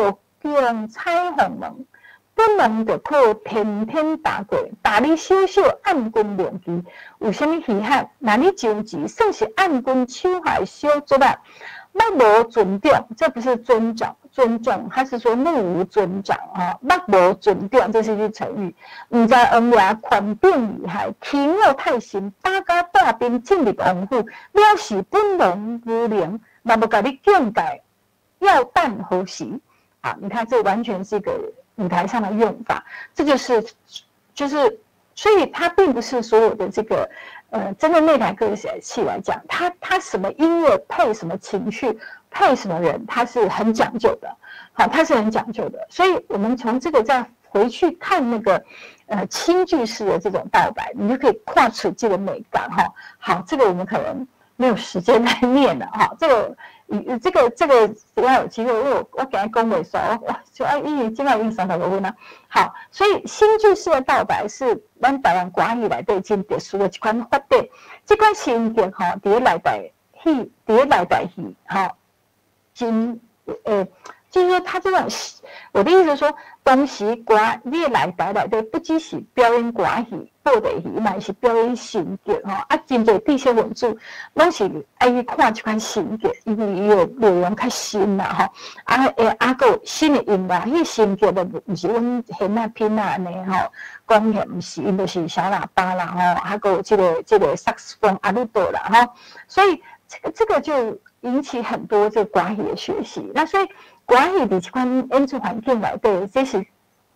後宮彩鳳門，本人就靠天天打過，打你小小暗軍令旗，有啥物稀罕？那你上前算是暗軍手下的小卒仔，目無尊長，這不是尊長，尊重，他是說目無尊長啊，目無尊長，這是一句成語。毋知王爺權柄厲害，欺我太甚，膽敢帶兵進入王府，了是本王無能，嘛無共你警戒，要旦何時？啊，你看這完全是一個舞台上的用法，這就是就是，所以它並不是所有的這個。針對內台歌戲來講，他什麼音樂配什麼情緒，配什麼人，他是很講究的。好，他是很講究的。所以，我們從這個再回去看那個，清劇式的這種道白，你就可以看出這個美感哈。好，這個我們可能沒有時間來念了哈。這個要有機會，因為我今日講袂煞，我就愛因為今擺已經35分了。好，所以新劇式的道白是咱台灣歌戲內底真特殊的一款發展。這款新劇吼，佇咧內台戲，佇咧內台戲吼，真就是說他這種，我的意思是說，當時歌你內台內底不只是表演歌戲、布袋戲，嘛是表演新劇吼。啊，真濟知識分子攏是愛去看這款新劇，因為伊的內容較新啦吼。啊，會啊，閣有新的音樂，彼個新劇就毋是阮弦仔品仔按呢吼，講起來毋是，𪜶就是小喇叭啦吼，啊，閣有這個薩克斯風、阿魯多啦吼。所以這個就引起很多這個歌戲的學習。那所以歌戲佇這款演出環境內底，這是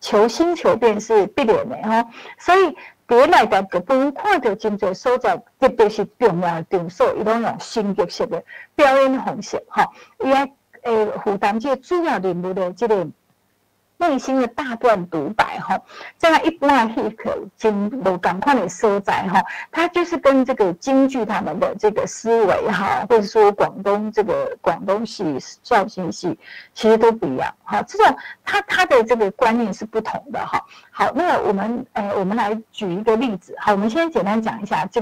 求新求變是必然的吼。所以佇內台劇本看著真濟所在，特別是重要的場所，伊攏用新劇式的表演方式吼。伊愛負擔這個主要人物的這個內心的大段獨白吼，在一般戲曲真無仝款的所在吼，它就是跟這個京劇他們的這個思維哈，或者說廣東這個廣東戲、紹興戲，其實都不一樣哈。這種他的這個觀念是不同的哈。好，那我們來舉一個例子。好，我們先簡單講一下這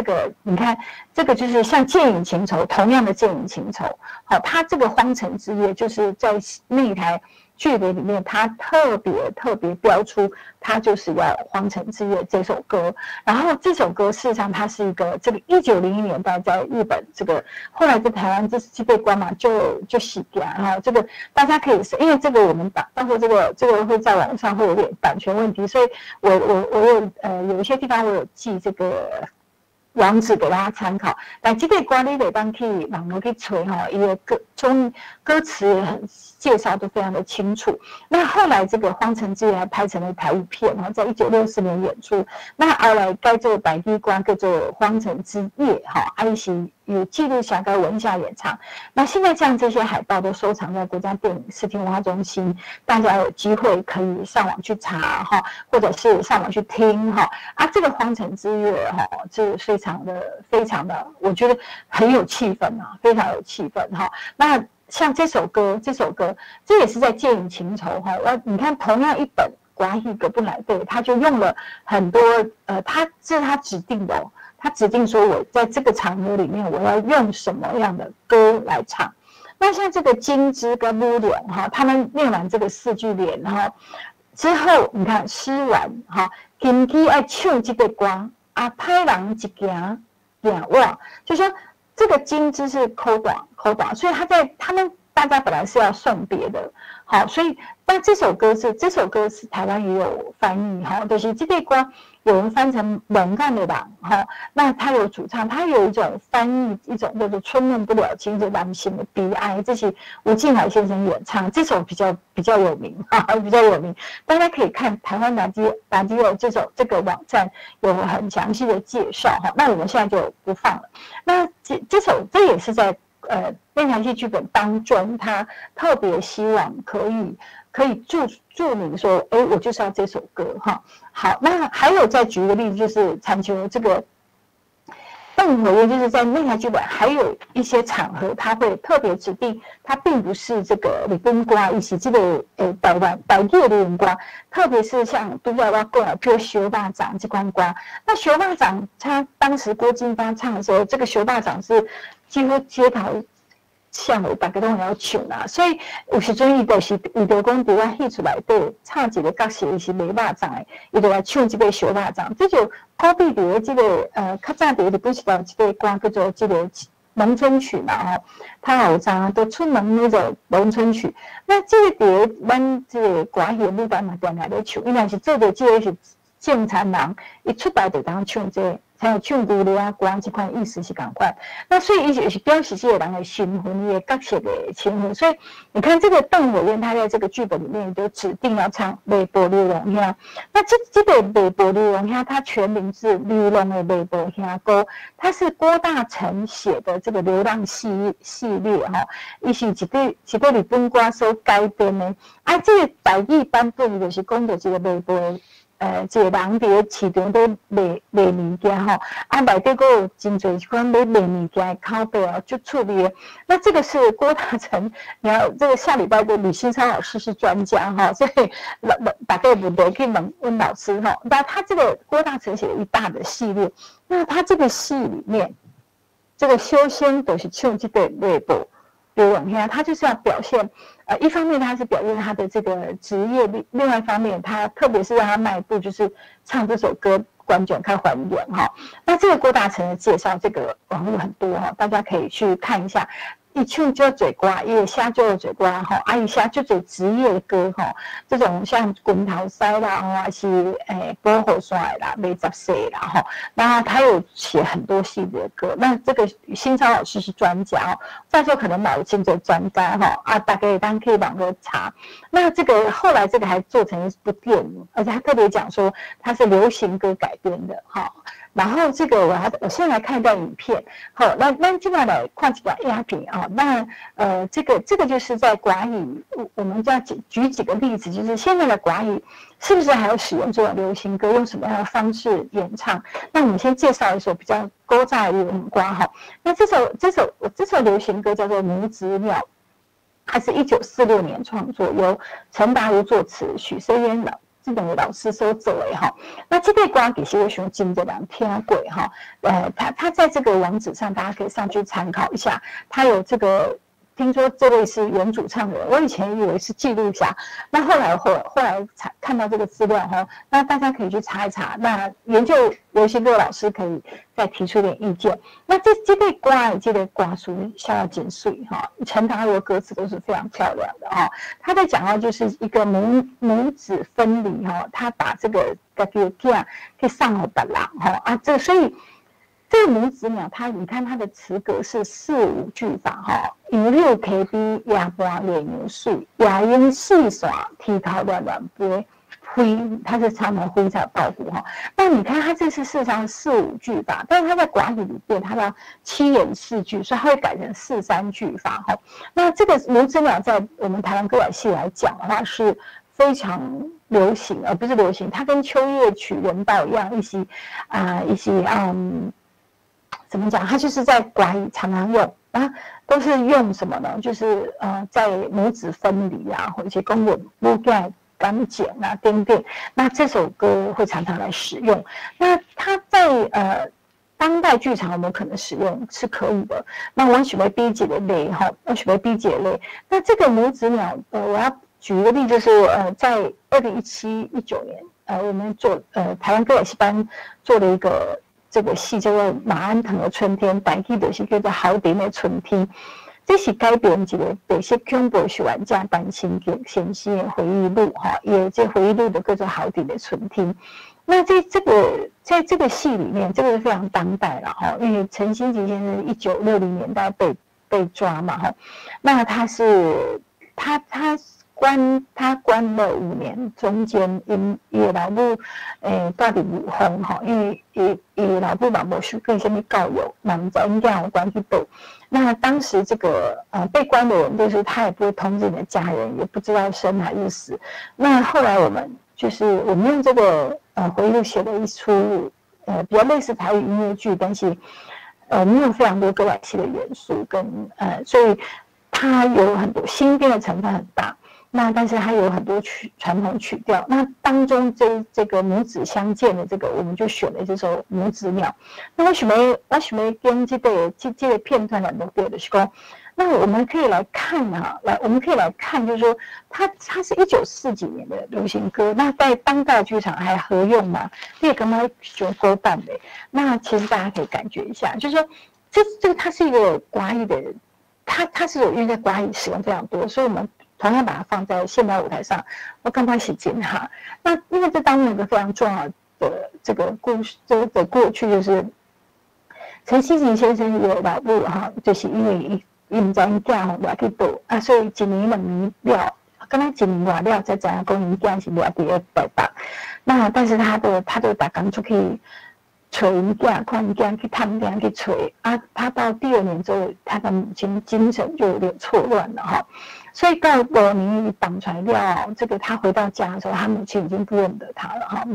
個，你看這個就是像《劍影情仇》，同樣的《劍影情仇》，好，它這個《荒城之夜》就是在那一台劇本裡面，他特別特別標出，他就是要《荒城之夜》這首歌。然後這首歌事實上它是一個這個1901年代在日本這個後來在台灣這是被關嘛，就洗掉哈。這個大家可以是因為這個我們把到時候這個會在網上會有點版權問題，所以我有一些地方我有記這個網址給大家參考，但這個歌你會當去網路去揣吼，伊的歌中歌詞也很介紹都非常的清楚。那後來這個《荒城之夜》還拍成了台語片，然後在1964年演出。那後來改做台語歌叫做《荒城之夜》哈，啊，伊是有記錄下跟文夏演唱。那現在像這些海報都收藏在國家電影視聽文化中心，大家有機會可以上網去查哈，或者是上網去聽哈。啊，這個《荒城之夜》哈，這非常的非常的，我覺得很有氣氛啊，非常有氣氛哈。那像這首歌，這首歌這也是在《劍影情仇》哈。你看同樣一本歌戲劇本內底，他就用了很多他這是他指定的哦，他指定說我在這個場合裡面我要用什麼樣的歌來唱。那像這個金枝跟烏龍哈，他們念完這個四句聯哈之後，你看詩完哈，金枝愛唱這個歌，啊，歹人一行行倚，就說這個金枝是苦大苦大，所以他在他們大家本來是要送別的，好，所以但這首歌是台灣也有翻譯哈，就是這個歌有人翻成蒙干的吧，哈，那他有主唱，他有一種翻譯，一種叫做春夢不了情，就男性的悲哀，這是吳靖海先生演唱，這首比較有名哈，比較有名，大家可以看台灣達基有這首這個網站有很詳細的介紹哈，那我們現在就不放了。那這首這也是在內台戲劇本當中，他特別希望可以注明說，哎，我就是要這首歌哈。好，那還有再舉一個例子，就是參像這個邓火焰就是在那台剧本，还有一些场合，他会特别指定，他并不是这个日本歌，伊是这个台湾台语的流行歌，特别是像拄才我讲的，比如烧肉粽这款歌。那烧肉粽，他当时郭金发唱的时候，这个烧肉粽是几乎街头巷尾大家拢会晓唱啦，所以有时阵伊就是为著讲伫我戏出内底唱一个角色，伊是卖肉粽的，伊就来唱这个烧肉粽，这就好比伫咧这个较早伫日本时代，这个歌叫做这个农村曲嘛吼，他有唱都出门那种农村曲。那这个伫咱这个歌戏的舞台嘛，定定咧唱，伊若是做著这个是正常人，伊出来就当唱这个。还有唱牛仔歌这款意思是仝款，那所以伊就是表示这个人的身份，伊的角色的身份。所以你看这个邓火焰，他在这个剧本里面都指定要唱《卖布流浪兄》。那这个《卖布流浪兄》，他全名是《流浪的卖布兄歌》，他是郭大成写的这个流浪系列哈，伊是一个日本歌所改编的。啊，这个台语版本就是讲著这个卖布。一个人伫咧市场咧卖卖物件吼，啊，内底阁有真济这款咧卖物件的口白哦，足趣味的。那这个是郭大成，你看这个下礼拜的吕新昌老师是专家哈，所以老大家有问题可以问问老师哈。那他这个郭大成写了一大的系列，那他这个戏里面，这个修仙都是唱这个卖布流浪兄，他就是要表现。一方面他是表现他的这个职业，另外一方面他特别是让他迈步，就是唱这首歌，观众较还原哈。那这个郭大成的介绍，这个网络很多哈，大家可以去看一下。伊唱足济歌，伊会写足济歌吼，啊，伊写足济职业歌吼，这种像拳头师啦，还是保护伞的啦，卖杂碎啦吼。那他有写很多戏的歌，那这个新超老师是专家哦，在座可能嘛有真济专家吼，啊，大家会当去网路查。那这个后来这个还做成一部电影，而且他特别讲说他是流行歌改编的哈。然后这个我先来看一段影片，好，那这摆来看一段影片啊，那这个就是在歌戏，我们就要举几个例子，就是现在的歌戏是不是还有使用这种流行歌，用什么样的方式演唱？那我们先介绍一首比较古早的流行歌哈，那这首流行歌叫做《母子鸟》，它是1946年创作，由陈达如作词，许生渊老这两个老师所做的哈。那这个歌其实我想真济人听过哈，他在这个网址上，大家可以上去参考一下。他有这个，听说这位是原主唱人，我以前以为是记录家，那后来才看到这个资料哈，那大家可以去查一查。那研究流行歌老师可以再提出点意见。那这个歌这个歌词写得真媠哈，陈达如的歌词都是非常漂亮的哈。他在讲到就是一个母子分离哈，他把这个家己的囝去送予别人哈啊，这所以。这个母子鸟，它你看它的词格是四五句法哈，杨柳溪边夜半月娘水，夜莺四线天头乱乱飞，飞它是唱的飞才爆鼓哈。那你看它这是事实上四五句法，但是它在歌戏里边，它要七言四句，所以它会改成四三句法哈。那这个母子鸟在我们台湾歌仔戏来讲的话是非常流行，而不是流行，它跟秋夜曲、人道一样，一些。怎么讲？他就是在歌戏常常用啊，都是用什么呢？就是在母子分离啊，或者一些公有母囝感情啊等等。那这首歌会常常来使用。那他在当代剧场，我们可能使用是可以的。那我想欲比一个例哈，我想欲比一个例。那这个母子鸟，我要举一个例，就是在2017、19年，我们做台湾歌仔戏班做了一个这个戏叫做《马鞍藤的春天》，台语就是叫做《猴硐的春天》。这是改编一个白色恐怖受难者陈新杰先生的回忆录，哈，伊这回忆录的叫做《猴硐的春天》。那在这个戏里面，这个是非常当代了，哈，因为陈新吉先生1960年代被抓嘛，哈，那他是他他。关他关了5年，中间𪜶伊的老母蹛伫雾峰吼，因为伊伊老母嘛无受过啥物教育，嘛毋知𪜶囝予关去佗。那当时这个被关的人，就是他也不会通知你的家人，也不知道生还是死。那后来我们就是我们用这个回忆录写了一出比较类似台语音乐剧，但是我们用非常多歌仔戏的元素跟所以它有很多新编的成分很大。那但是它有很多传统曲调，那当中这个母子相见的这个，我们就选了这首《母子鸟》。那我想欲讲这个片段的目的就是讲，那我们可以来看啊，来我们可以来看，就是说它是一九四几年的流行歌，那在当代剧场还合用吗？你会感觉伤古板的。那其实大家可以感觉一下，就是说这个它是一个歌语的，它是有因为在歌语使用非常多，所以我们同样把它放在现代舞台上，我感觉是真哈。那因为这当中有个非常重要的这个故事，这个的过去就是陈西吉先生有老母哈，就是因为伊毋知𪜶囝吼掠去佗啊，所以一年兩年了，敢若一年外了才知影講𪜶囝是掠佇咧台北。那但是他就逐工出去揣𪜶囝，看𪜶囝去探囝去揣啊。他到第二年之後，他的母親精神就有點錯亂了哈。所以到五年綁出來了，這個他回到家的時候，他母親已經不認得他了哈。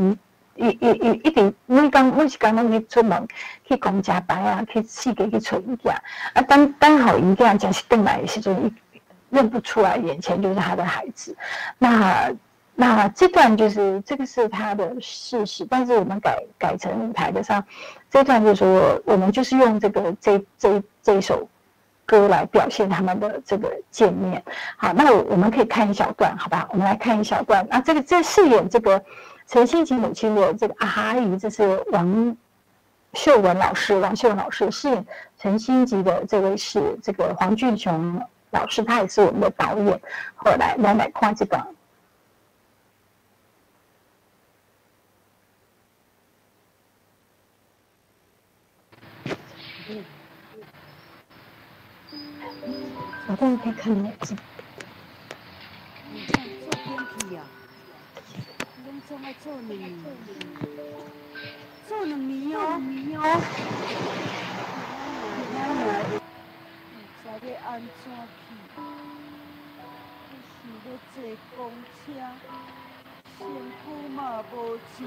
伊伊伊一直每工每一工攏去出門去公車牌啊，去四界去揣𪜶囝。啊，當剛好𪜶囝真是轉來的時陣，伊認不出來，眼前就是他的孩子。那這段就是這個是他的事實，但是我們改成舞台的上，這段就是說，我們就是用這個這這這一首歌來表現他們的這個見面。好，那我們可以看一小段，好吧？我們來看一小段。啊，這飾演這個陳新吉母親的這個阿姨，這是王秀文老師。王秀文老師飾演陳新吉的這位是這個黃俊雄老師，他也是我們的導演。後來來看這個。我大家可以看到這。做電器啊，攏總愛做兩年，做兩年哦，年哦。毋知欲按怎去，想欲坐公車，身軀嘛無錢。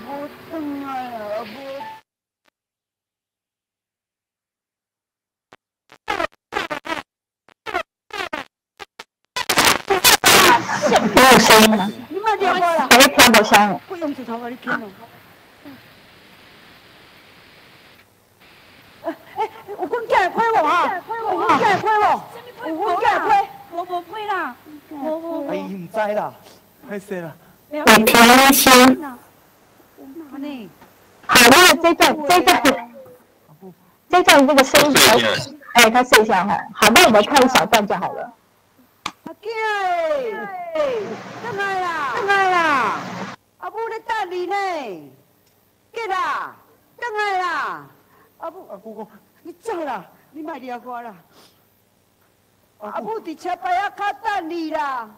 無轉來啊，無。沒有聲音嗎？你莫掠我啦！還在聽無聲。我用指頭共你聽哦。欸，有阮囝的批無哈？有阮囝的批無？有阮囝的批？無無批啦，無無。阿姨毋知啦，歹勢啦。我聽先。好，那這段這個聲音，哎，他試一下哈。好，那我們看一小段就好了。阿囝欸，轉來啦，轉來啦！阿母咧等你呢，杰啦，轉來啦！阿母，阿姑姑，你走啦，你莫掠我啦！阿母佇車牌仔跤等你啦，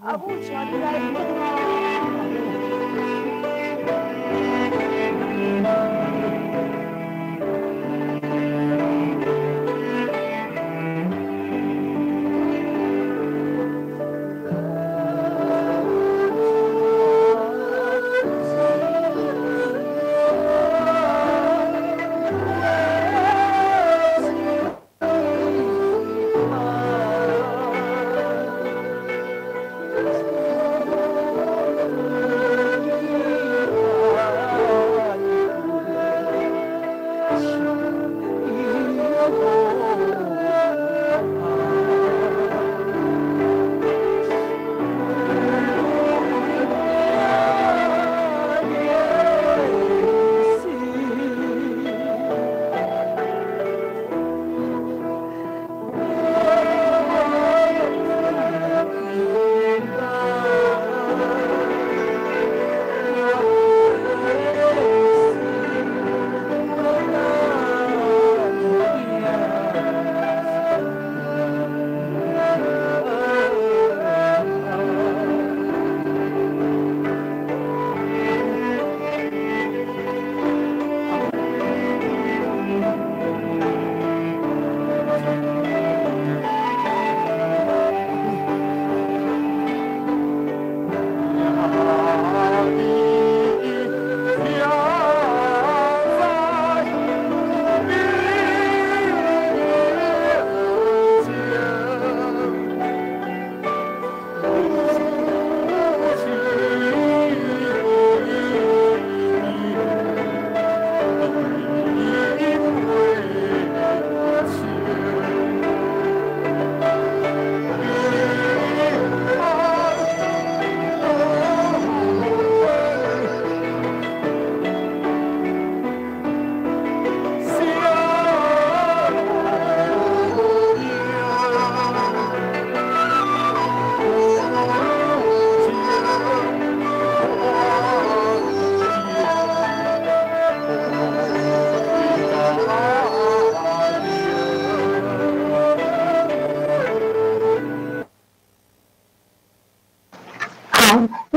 阿母帶你來轉來。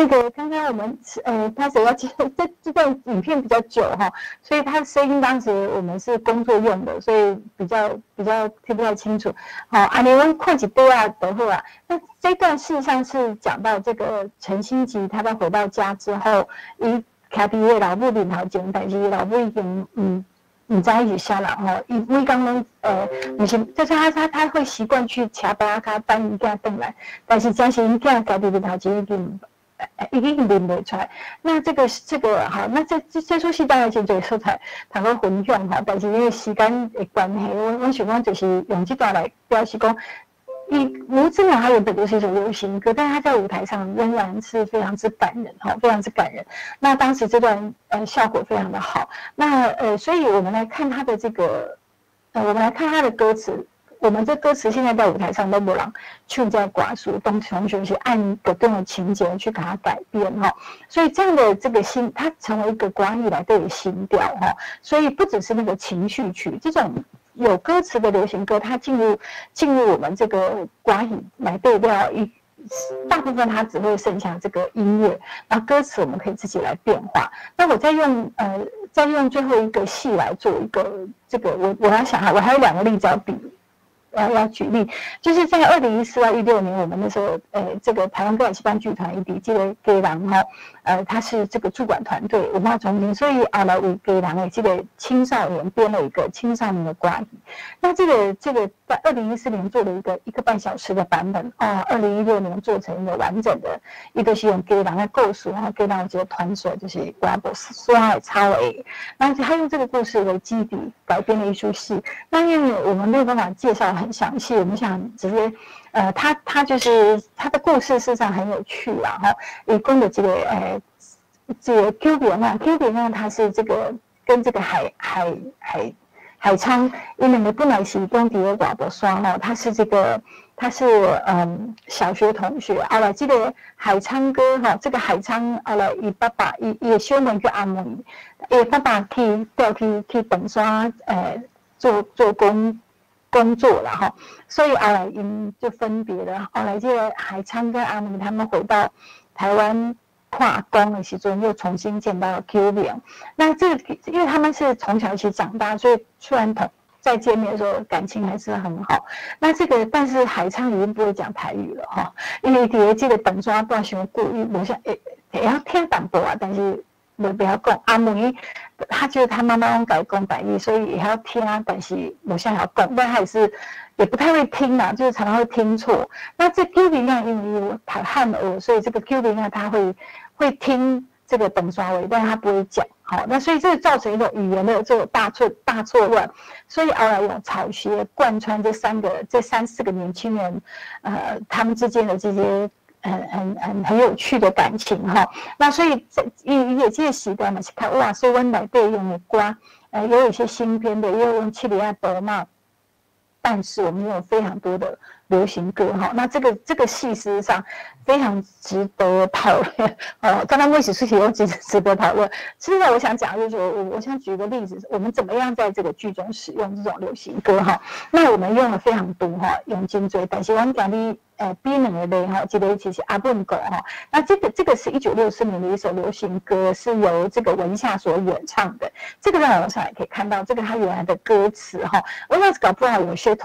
那个刚刚我们他主要这段影片比较久哈，所以他声音当时我们是工作用的，所以比较听不太清楚。好，按呢阮看一段仔就好啊。那这段事实上是讲到这个陈新吉他在回到家之后，伊徛佇伊老母面头前，但是伊老母已经毋知伊是啥人吼，伊每工攏毋是，就是他会习惯去車耙仔跤等伊囝轉來，但是真是𪜶囝家己面頭前已經認袂出來。那這個好，那這齣戲當然真濟所在通好分享吼，但是因為時間的關係，我想講就是用這段來表示講，伊吳自良他原本就是一首流行歌，但是他在舞台上仍然是非常之感人哈，非常之感人。那當時這段效果非常的好。那所以我們來看他的這個，我們來看他的歌詞。我們這歌詞現在在舞台上都無人唱這歌詞，都同學是按特定的情節去給他改編哈。所以這樣的這個新，它成為一個歌戲內底的新調哈。所以不只是那個情緒曲，這種有歌詞的流行歌，它進入我們這個歌戲內底了，一大部分它只會剩下這個音樂，那歌詞我們可以自己來變化。那我再用最後一個戲來做一個這個，我要想哈，我還有兩個例子要比。要舉例，就是在2014到16年，我們那時候，這個台灣歌仔戲班劇團伊佇這個基隆哈，他是這個駐館團隊文化中心，所以後來為基隆的這個青少年編了一個青少年的歌戲。那這個在2014年做了一個半小時的版本哦，2016年做成一個完整的，一個是用基隆的故事，然後基隆有一個傳說就是外婆山的草鞋，那他用這個故事為基底改編了一出戲。那因為我們沒有辦法介紹很詳細，我們想直接，他就是他的故事事實上很有趣啦，哈，伊講的這個 Q 比啊，Q 比呢，他是這個跟這個海昌，因為本來是講佇咧外婆山吼，他是小學同學，後來這個海昌哥哈，這個海昌後來伊爸爸伊的小妹叫阿妹，伊爸爸去調去長山做工作了哈，所以後來𪜶就分別了。後來這個海昌跟阿妹他們回到台灣看阿公的時陣，又重新見到 Q 明。那這個，因為他們是從小一起長大，所以雖然同再見面的時候感情還是很好。那這個，但是海昌已經不會講台語了哈，因為佇這個長山住傷久，伊無啥會曉聽淡薄仔，但是袂曉講。阿妹，他就是他媽媽攏共伊講台語，所以會曉聽，但是無啥曉講，但還是也不太會聽啦，就是常常會聽錯。那這 Q 明啊，因為有讀漢學，所以這個 Q 明啊，他會聽這個長山話，但他不會講。好，那所以這造成一種語言的這個大錯亂。所以後來用草鞋貫穿這三四個年輕人，他們之間的這些很有趣的感情哈。那所以這伊伊這個時代嘛是較晚，所以阮內底用的歌，也有一些新編的，也有用七里仔婆嘛。但是我們有非常多的流行歌哈，那這個戲事實上非常值得討論哦。剛剛莫喜出題，我值得討論。其實我想講就是說，我想舉個例子，我們怎麼樣在這個劇中使用這種流行歌哈？那我們用了非常多哈，用真濟，但是我們講你比兩個例哈，這個其實阿笨狗哈，那這個是1964年的一首流行歌，是由這個文夏所演唱的。這個在網上也可以看到，這個他原來的歌詞哈。我那搞不好有些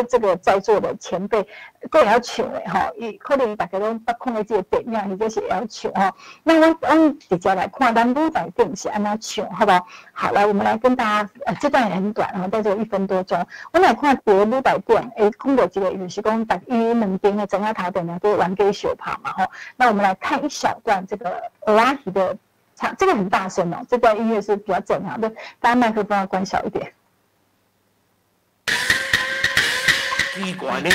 這個在座的前輩閣會曉唱的哈，伊可能大家攏捌看過這個電影，或者是會曉唱哈。那阮直接來看，咱舞台頂是按怎唱，好不好？好，來我們來跟大家，這段也很短哈，大概一分多鐘。我來看佇舞台頂，會講到一個，就是講逐伊兩邊的莊仔頭頂兩個冤家相拍嘛吼。那我們來看一小段這個蚵仔魚的唱，這個很大聲哦，這段音樂是比較正常的，大家麥克風要關小一點。奇怪呢？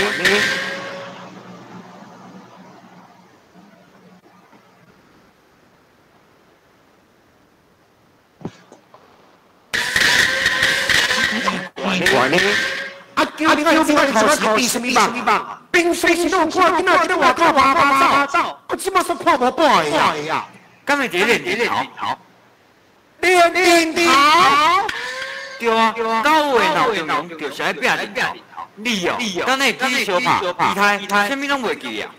奇怪呢？啊，叫你叫你头是比什麼目？平常時攏看囡仔佇外口爬爬走，啊，這馬煞看無半個啊！敢會佇咧練頭？練練頭？對啊，九月鬧中就是愛拼練頭。你哦，敢會記相拍？其他啥物攏袂記啊？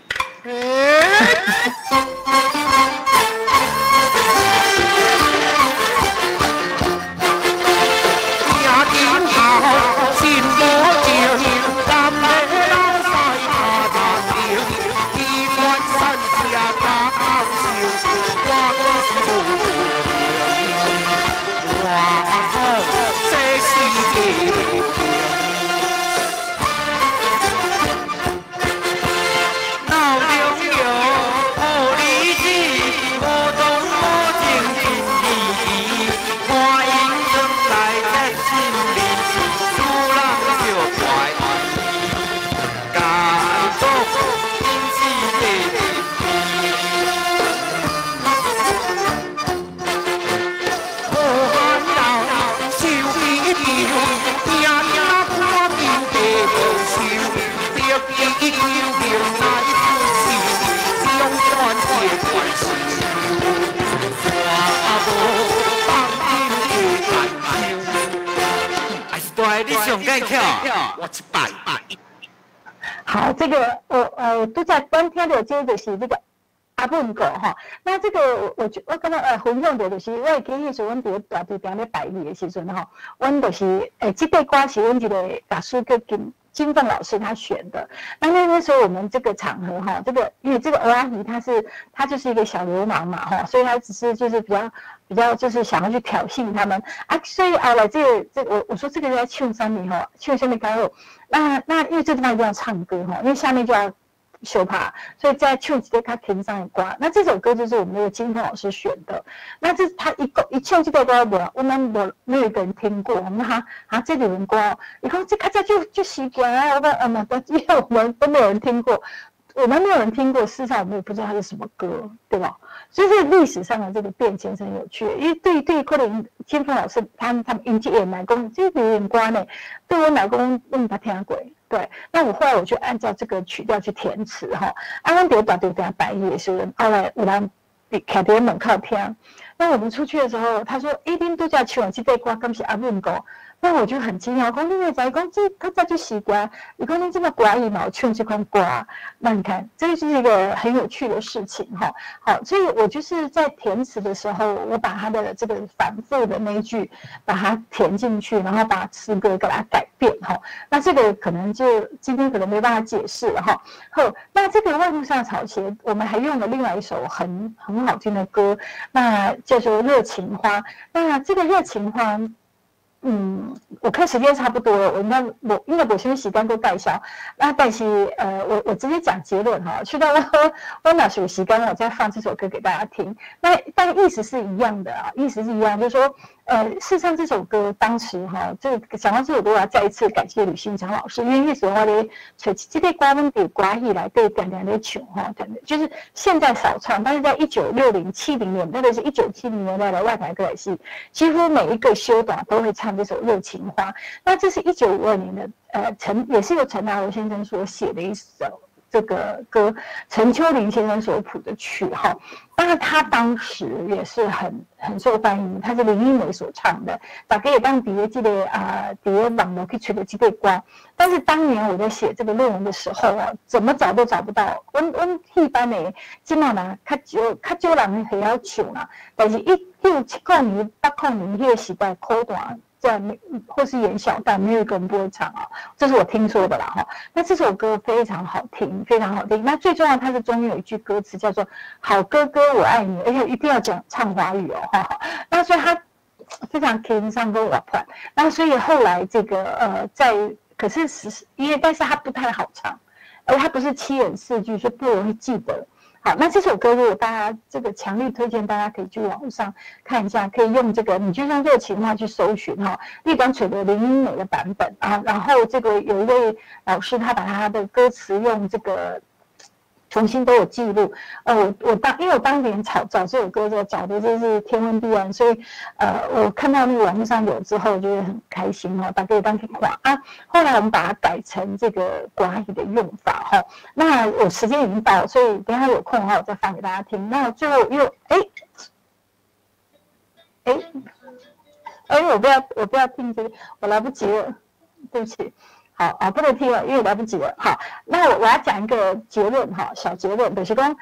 好，這個我都在觀聽到這個就是這個阿本歌哈。那這個我感覺分享到就是，我會記彼時阮佇大稻埕咧排戲的時陣吼，阮就是這個歌是阮一個老師叫金金鳳老師他選的。那時候我們這個場合哈，這個因為這個蚵仔魚他就是一個小流氓嘛哈，所以他只是就是比較就是想要去挑釁他們啊，所以後來這個我說這個要唱啥物吼，唱啥物較好。那因為這地方一定要唱歌哈，因為下面就要相拍，所以再唱一個較輕鬆的歌。那這首歌就是我們那個金鳳老師選的。那這他一唱這個歌，我們沒有一個人聽過。我們哈啊這裡人歌，你看這較早就習慣啊。我講因為我們都沒有人聽過，我們沒有人聽過，事實上我們也不知道它是什麼歌，對吧？所以這歷史上的這個變遷是很有趣的。因為對，可能金鳳老師他們因這個來講，這個歌呢，對我來講攏毋捌聽過。對，那我後來我就按照這個曲調去填詞哈。啊，阮佇大稻埕排戲的時陣，後來有人徛佇門口聽。那我們出去的時候，他說：“欸，恁拄才唱這個歌，敢是阿敏歌？”那我就很驚訝，我講你會知講這較早就是歌，伊講恁這麼歌伊嘛有唱這款歌，那你看，這個就是一個很有趣的事情哈。好，所以我就是在填詞的時候，我把他的這個反覆的那一句把它填進去，然後把詞歌給它改變哈。那這個可能就今天可能沒辦法解釋了哈。好，那這個外路上草鞋，我們還用了另外一首很好聽的歌，那叫做《熱情花》。那這個《熱情花》。我看時間差不多了，我應該無啥物時間閣介紹。那但是我直接講結論哈，去到我若是有時間，我再放這首歌給大家聽。那但意思是一樣的啊，意思是一樣，就是說，事實上這首歌當時哈，這個講到這首歌，我要再一次感謝呂新強老師，因為那時候我咧揣這個歌，阮佇歌戲內底定定咧唱哈，就是現在少唱，但是在1960、70年，特別是1970年代的外台歌仔戲，幾乎每一個小段都會唱這首《熱情花》。那這是1952年的，也是由陳達羅先生所寫的一首這個歌，陳秋林先生所譜的曲哈。當然他當時也是很受歡迎，他是林英梅所唱的。大家會當佇這個啊，佇網路去揣著這個歌。但是當年我在寫這個論文的時候啊，怎麼找都找不到。阮戲班的這馬嘛，較少人會曉唱啦。但是1970年、80年彼個時代，苦段。在或是演小旦，沒有一個人不會唱啊，這是我聽說的啦哈。那這首歌非常好聽，非常好聽。那最重要，它是中間有一句歌詞叫做“好哥哥我愛你”，而且一定要講唱華語哦哈。那所以他非常輕鬆跟活潑。那所以後來這個在可是因為但是它不太好唱，而它不是七言四句，所以不容易記得。好，那這首歌如果大家這個強力推薦，大家可以去網上看一下，可以用這個，你就用熱情花去搜尋哈，立竿取得林英美的版本啊，然後這個有一位老師他把他的歌詞用這個重新都有記錄。因為我當年找這首歌的時候，找的就是天昏地暗，所以我看到那個網絡上有之後，就會很開心哈，大家當去看啊。後來我們把它改成這個國語的用法哈。那我時間已經到，所以等一下有空的話，我再放給大家聽。那最後又我不要聽這個，我來不及了，對不起。好啊，不能聽了，因為來不及了。好，那我要講一個結論哈，小結論就是講，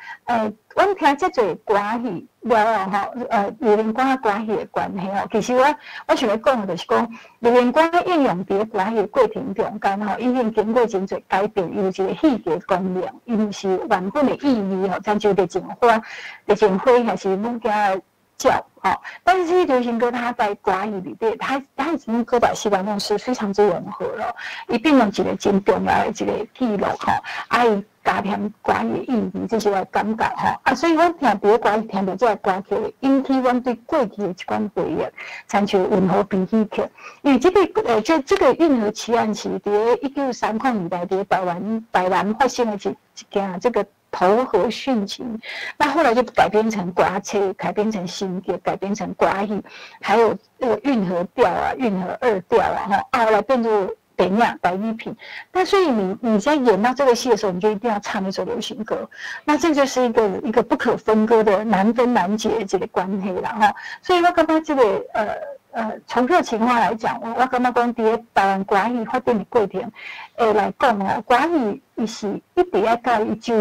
阮聽這濟歌戲了後吼，流行歌歌戲的關係吼，其實我想欲講的就是講，流行歌應用佇歌戲的過程中間吼，已經經過真濟改變，伊有一個戲劇功能，伊毋是原本的意義吼，親像熱情花、熱情花還是母囝叫吼，但是這些流行歌，它在歌戲裡面，它已經歌仔戲當中是非常之融合了，伊變成一個真重要的一個記錄吼，啊，伊加添歌戲的意義，這是我的感覺吼。啊，所以阮聽佇歌戲聽著這個歌曲，引起阮對過去的一款回憶，親像運河悲喜曲。因為這個就這個運河奇案是佇1930年代佇台灣發生的一件這個投河殉情，那後來就改編成歌仔，改編成新劇，改編成歌戲，還有那個運河調啊、運河二調啊，吼，後來變做電影台語片。那所以你在演到這個戲的時候，你就一定要唱那首流行歌。那這就是一個不可分割的難分難解這個關係啦，吼。所以我感覺這個從熱情花來講，我感覺講佇台灣歌戲發展的過程，來講哦，歌戲伊是一直愛佮伊周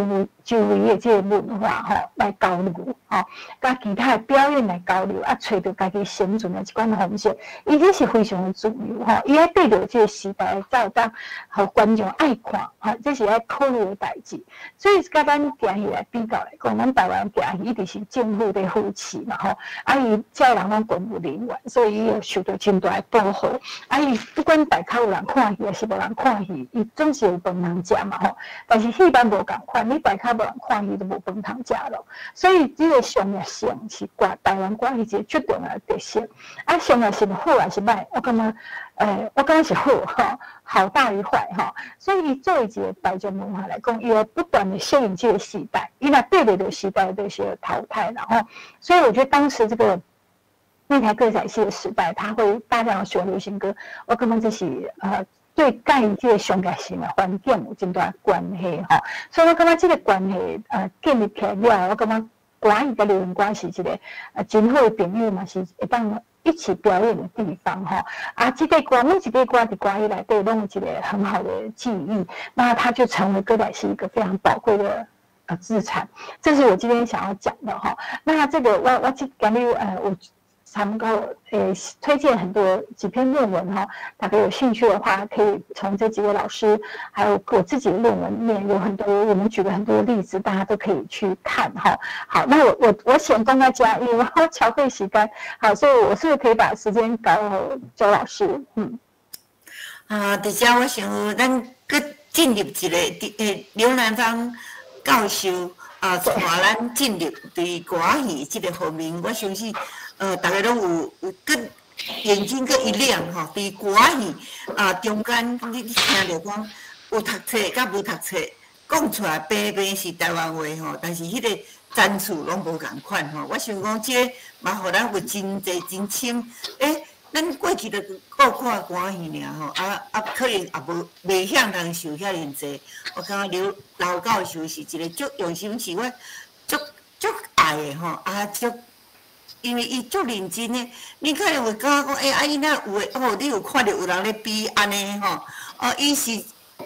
圍的這個文化吼來交流吼，佮其他的表演來交流，啊，揣著家己生存的一款方式，伊這是非常的自由吼，伊愛對著這個時代才會當予觀眾愛看，吼，這是愛考慮的代誌。所以佮咱京戲來比較來講，咱台灣京戲一直是政府咧扶持嘛吼，啊，伊遮的人攏公務人員，所以伊會受著真大的保護。啊，伊不管大口有人看戲，還是無人看戲，伊總是有飯通食嘛吼。但是戲班無仝款，你大口無人看戲，就無飯通食咯。所以這個商業性是台灣歌戲一個最重要的特色。啊，商業性好還是䆀？我感覺是好吼，好大於壞吼。所以作為一個大眾文化來講，伊要不斷的適應這個時代，伊若對袂著時代，就是淘汰了吼。所以我覺得當時這個那台歌仔戲的時代，他會大量使用流行歌，我感覺這是對佮伊這個商業性的環境有真大關係吼。所以我感覺這個關係建立起來了後，我感覺歌戲佮流行歌是一個真好的朋友嘛，是會當一起表演的地方吼。啊，這個歌每一個歌佇歌戲內底攏有一個很好的記憶，那它就成為歌仔戲一個非常寶貴的資產。這是我今天想要講的哈。那這個我今日我參考推薦很多幾篇論文哈，大家有興趣的話，可以從這幾位老師，還有我自己的論文裡面有很多，我們舉了很多例子，大家都可以去看哈。好，那我先講到這，因為我超過時間，好，所以我是不是可以把時間交予周老師？嗯。啊，佇遮我想，咱閣進入一個劉南方教授啊，帶咱進入對歌戲這個方面，我相信。逐家攏有閣眼睛閣一亮吼，佇歌戲啊中間，你聽著講有讀冊佮無讀冊，講出來平平是台灣話吼，但是彼個層次攏無仝款吼。我想講這嘛，予咱有真濟真深，咱過去就顧看歌戲爾吼，啊啊，可能也無袂向人受遐爾濟。我感覺劉教授是一個足用心，是我足足愛的吼，啊足。因為伊足認真的，你可能會感覺講，啊，伊若有的哦，你有看著有人咧比按呢吼，哦，伊是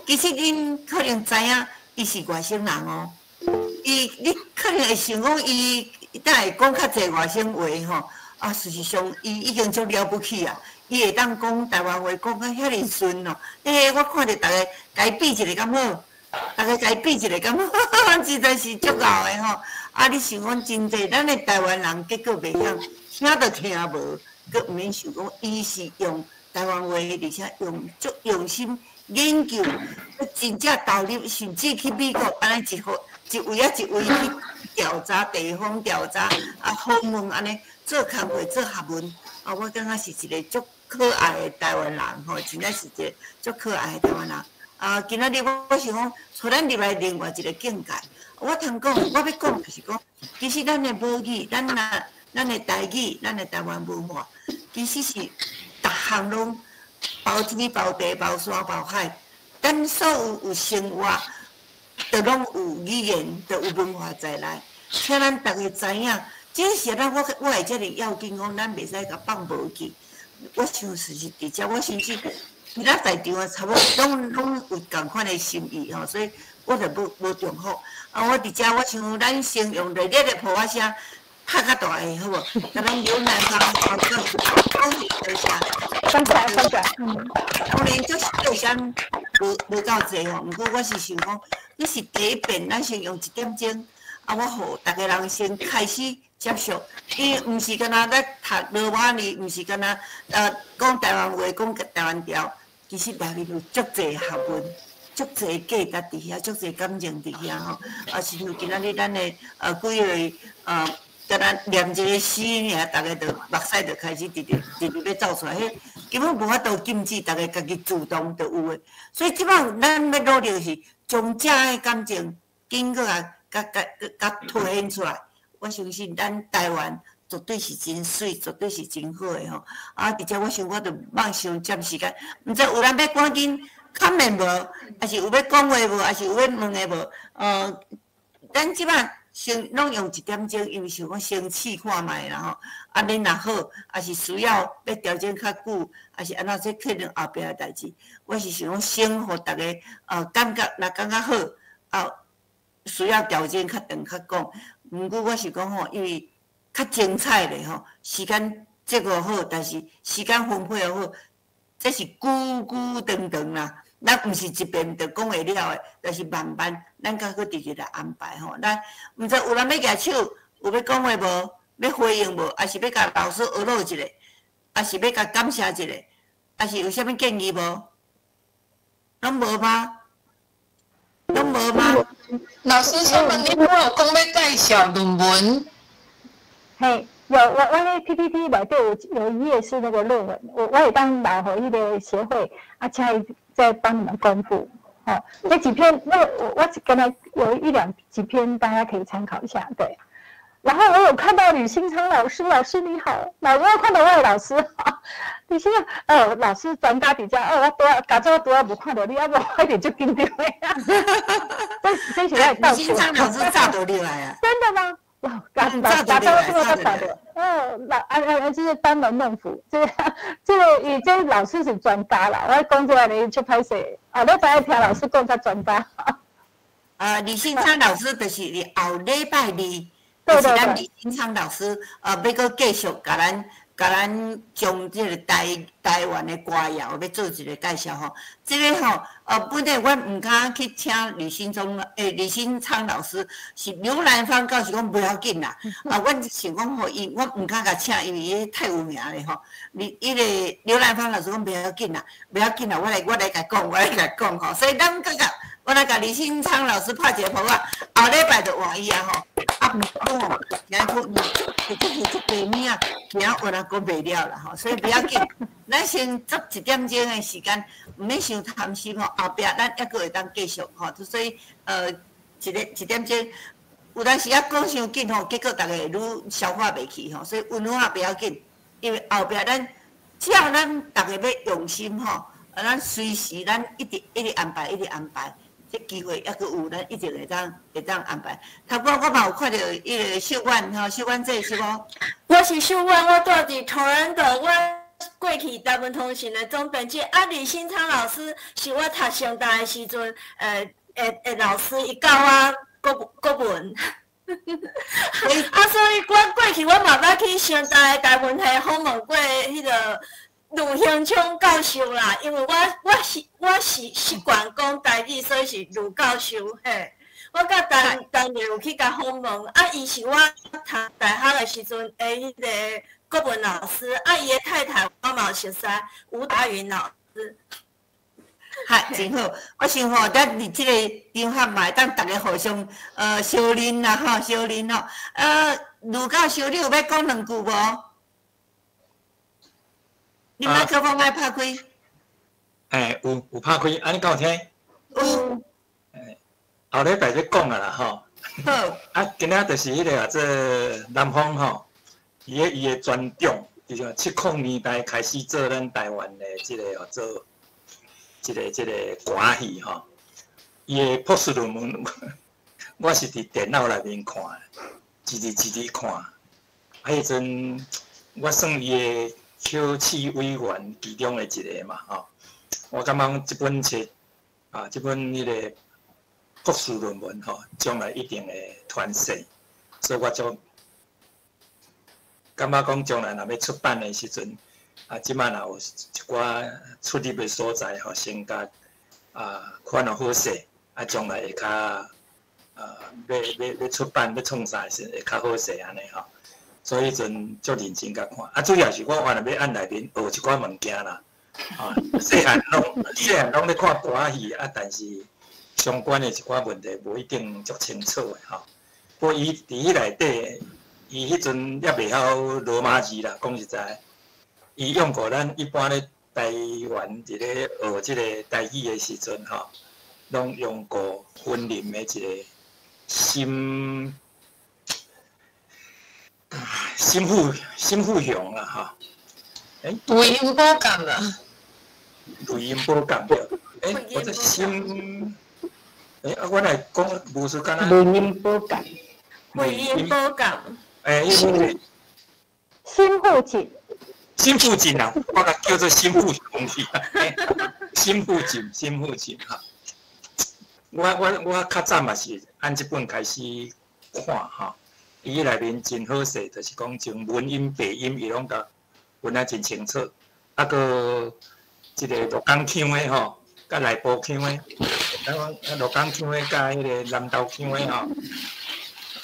其實恁可能知影，伊是外省人哦，伊你可能會想講伊當會講較濟外省話吼，啊，事實上伊已經足了不起啊，伊會當講台灣話講甲遐爾順哦，我看著逐家共伊比一下敢好，逐家共伊比一下敢好，實在是足𠢕的吼。啊！你想講真濟，咱的台灣人結果袂曉，聽都聽無，閣毋免想講，伊是用台灣話，而且用足用心研究，真正投入，甚至去美國按呢一戶一位啊一位去調查地方調查，啊訪問按呢做工課做學問，啊，我感覺是一個足可愛的台灣人吼，真正是一個足可愛的台灣人。啊，今仔日我想講，予咱入來另外一個境界。我通講，我欲講就是講，其實咱的母語，咱若咱的台語，咱的台灣文化，其實是逐項攏包天包地包山包海，咱所有有生活，就攏有語言，就有文化在內。請咱逐家知影，這是咱我會遮爾要緊講，咱袂使共放無去。我想事實佇遮，我相信咱在場啊，差不多攏有仝款的心意吼，所以我就無重複。啊，我佇遮我想咱先用熱烈的噗仔聲，拍較大个好無？共咱劉南方教授講多謝。感謝感謝。當然，這對聲無夠濟吼，毋過我是想講，這是第一遍，咱先用一點鐘，啊，我予逐家人先開始接觸，伊毋是干焦咧讀羅馬字，毋是干焦講台灣話、講台灣調，其實內面有足濟學問、足濟價值佇遐、足濟感情佇遐吼。啊，親像今仔日咱的幾位敢若念一個詩爾，逐家就目屎就開始直直直直欲走出來，彼根本無法度禁止，逐家家己自動就有的。所以這擺咱欲努力是將這个感情緊閣來共共共凸顯出來。我相信咱台灣絕對是真媠，絕對是真好的吼。啊，佇遮我想我就放傷佔時間，毋知有人欲趕緊看面無，抑是有欲講話無，抑是有欲問的無？咱這擺先攏用一點鐘，因為想講先試看覓啦吼。啊，恁若好，抑是需要欲調整較久，抑是按怎，這可能後壁的代誌。我是想講先予逐家感覺若感覺好，啊，需要調整較長較講。毋過我是講吼，因為較精彩咧吼，時間這個好，但是時間分配好，這是久久長長啦。咱毋是一遍就講會了的，但是慢慢咱較閣直直來安排吼。咱毋知有人欲舉手，有欲講話無？欲回應無？抑是欲共老師學落一下？抑是欲共感謝一下？抑是有啥物建議無？攏無嗎？攏無嗎？老師，請問你有講欲介紹論文？嘿，有我那 PPT 內底有一頁是那個論文，我會當留予彼个協會啊，請伊再幫你們公布。哦，那幾篇，那我剛才有一兩幾篇，大家可以參考一下。對，然後我有看到呂新昌老師，老師你好，老我有看到我的老師，呂新昌，老師專家佇遮，哦，我拄仔，較早拄仔無看到你，啊，無我一定足緊張的。這是我呂新昌老師早就入來啊。真的嗎？哇，早早早這麼早的，哦，老啊啊，這是班門弄斧，這個伊這老師是專家啦，我講這個你足歹勢，啊，你知影聽老師講才專家。啊，李新昌老師就是後禮拜二，就是咱李新昌老師，欲閣繼續共咱將這個台灣的歌謠欲做一個介紹吼。這個吼，本來阮毋敢去請呂新昌老師，是劉蘭芳教授講袂要緊啦。啊，阮想講吼，伊我毋敢共請，因為伊太有名咧吼。你彼個劉蘭芳老師講袂要緊啦，袂要緊啦，我來共講，我來共講吼。所以咱閣共我來共李新昌老師拍一個噗仔，後禮拜就換伊啊吼。啊，毋過吼，聽講伊足足濟物仔，驚有人講袂了啦吼，所以不要緊，咱先執一點鐘的時間，毋免傷貪心吼，後壁咱猶閣會當繼續吼，所以一點鐘，有當時仔講傷緊吼，結果逐家會愈消化袂去吼，所以溫和仔不要緊，因為後壁咱只要咱逐家欲用心吼，啊，咱隨時咱一直一直安排，一直安排。這機會猶閣有，咱一定會當安排。頭拄我嘛有看著彼個秀婉吼，秀婉姐是無？我是秀婉，我住佇多倫多，我過去台文通訊的總編輯啊，李新昌老師是我讀成大的時陣，老師，伊教我國文。啊，所以我過去我嘛捌去成大的台文系訪問過彼個呂興昌教授啦，因為我是習慣講台語，所以是呂教授嘿。我佮陳有去共訪問，啊，伊是我讀大學的時陣的彼個國文老師，啊，伊的太太我嘛有熟似，吳達雲老師。哈，真好！我想吼，咱佇這個場合嘛會當逐家互相相認啦吼，相認吼。呂教授，你有欲講兩句無？你麥克風愛拍開。欸，有拍開，按呢敢有聽？有。欸，後禮拜欲講啊啦吼。好。啊，今仔就是彼個啊，這南方吼，伊的專長，就是70年代開始做咱台灣的這個哦，做這個歌戲吼。伊的博士論文，我是佇電腦內面看，一字一字看。啊，彼陣我算伊的考試委員其中的一個嘛吼。我感觉這本冊啊，這本彼个博士論文吼，將來一定會傳世，所以我就感覺講將來若欲出版的時陣，啊，這擺若有一寡出入的所在吼，先共啊看好勢，啊，將來會較啊，欲欲欲出版欲創啥時會較好勢按呢吼。所以彼陣足認真共看，啊，主要是我原來欲按內面學一寡物件啦，啊，細漢攏細漢攏咧看歌仔戲，啊，但是相關的一寡問題無一定足清楚的吼。不過伊佇彼內底，伊彼陣猶袂曉羅馬字啦，講實在，伊用過咱一般咧台灣佇咧學這个台語的時陣吼，攏用過雲林的一个沈沈富沈富雄啦吼，欸，雷音寶鑑啦，雷音寶鑑對，欸，我這沈，欸，啊，我來講無輸敢若雷音寶鑑，雷音寶鑑，欸，伊個沈富錦，沈富錦啊，我共叫做沈富雄去，沈富錦，沈富錦哈。我較早嘛是按這本開始看吼。伊內面真好勢，就是講從文音、白音，伊攏共分啊真清楚。啊，閣這个鹿港腔的吼，佮內埔腔的，啊，鹿港腔的佮彼个南投腔的吼，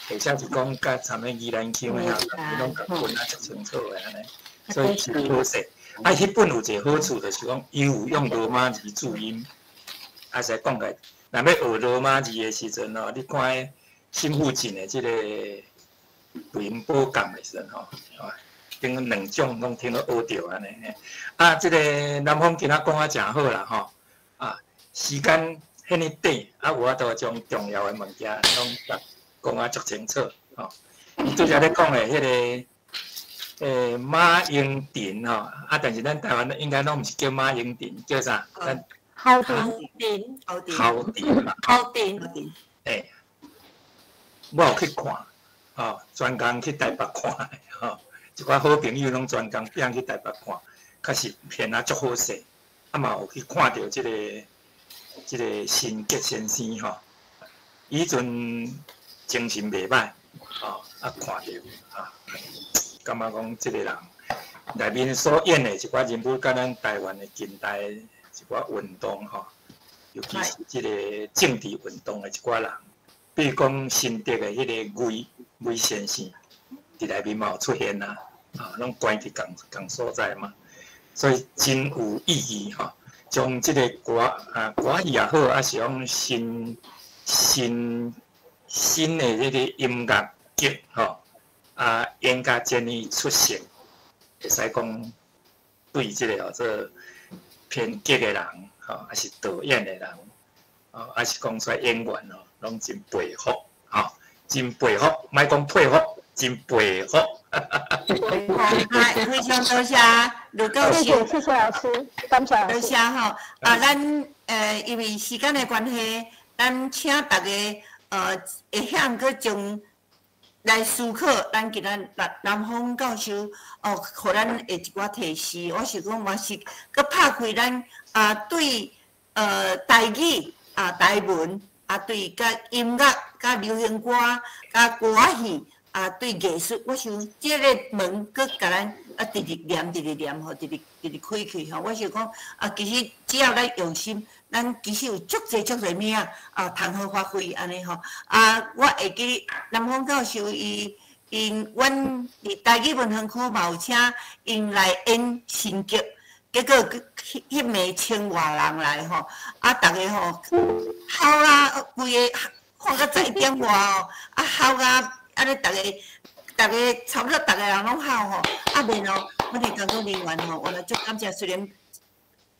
或者是講佮啥物宜蘭腔的吼，伊攏共分啊足清楚的按呢。所以真好勢。啊，彼本有一个好處，就是講伊有用羅馬字注音，啊，使講起來，若欲學羅馬字的時陣吼，你看彼沈富錦的這个雷音寶鑑的時陣吼，等於兩種攏聽到學著按呢。啊，這个南方今仔講啊誠好啦吼，啊，時間遐爾短，啊，有法度將重要的物件攏共講啊足清楚吼。伊拄才咧講的彼个馬英廷吼，啊，但是咱台灣應該攏毋是叫馬英廷，叫啥？咱郝廷，郝廷，郝廷，欸，我有去看。吼，專工去台北看的吼，一寡好朋友攏專工拼去台北看，確實片啊足好勢，啊嘛有去看著這个新杰先生吼，彼陣精神袂歹，吼，啊看著啊，感覺講這个人內面所演的一寡人物，佮咱台灣的近代一寡運動吼，尤其是這个政治運動的一寡人，比如講新竹的彼个魏魏先生，佇內面嘛有出現啊，啊，攏關佇仝仝所在嘛，所以真有意義吼。將這个歌啊歌戲也好，啊是講新新新的這个音樂劇吼，啊演甲遮爾出色，會使講對這個號做編劇的人吼，還是導演的人，哦，還是講出來演員吼，攏真佩服吼。真佩服，莫講佩服，真佩服。非常多謝盧教授，謝謝謝謝老師，感謝多謝吼。啊，咱因為時間的關係，咱請大家會曉閣將來思考，咱今仔南南方教授哦，予咱的一寡提示。我想講嘛是閣拍開咱啊對台語啊台文。啊，對，佮音樂、佮流行歌、佮歌仔戲，啊，對藝術，我想這个門閣共咱啊，直直念，直直念吼，直直直直開去吼。我想講啊，其實只要咱用心，咱其實有足濟足濟物仔啊，通好發揮按呢吼。啊，我會記南方教授伊𪜶，阮佇台語文化區嘛有請𪜶來演新劇。結果彼暝千外人來吼，啊，逐家吼吼啊，規个看到11點外哦，啊吼啊，按呢逐家逐家差不多逐个人攏吼吼，啊然後阮的工作人員吼，原來足感謝，雖然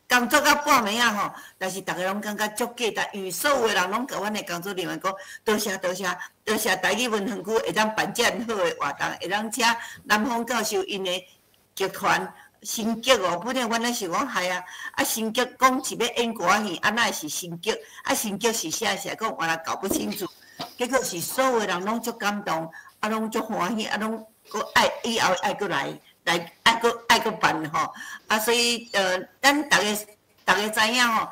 工作到半暝仔吼，但是逐家攏感覺足價值，因為所有的人攏共阮的工作人員講，多謝多謝多謝台語文化區會當辦遮爾好的活動，會當請南方教授𪜶的劇團。新劇哦，本來阮咧想講系啊，啊新劇講是欲演歌仔戲，啊哪會是新劇？啊新劇是啥啥？講原來搞不清楚，結果是所有人攏足感動，啊攏足歡喜，啊攏閣愛以後愛閣來來愛閣愛閣辦吼，啊所以咱逐个逐家知影吼，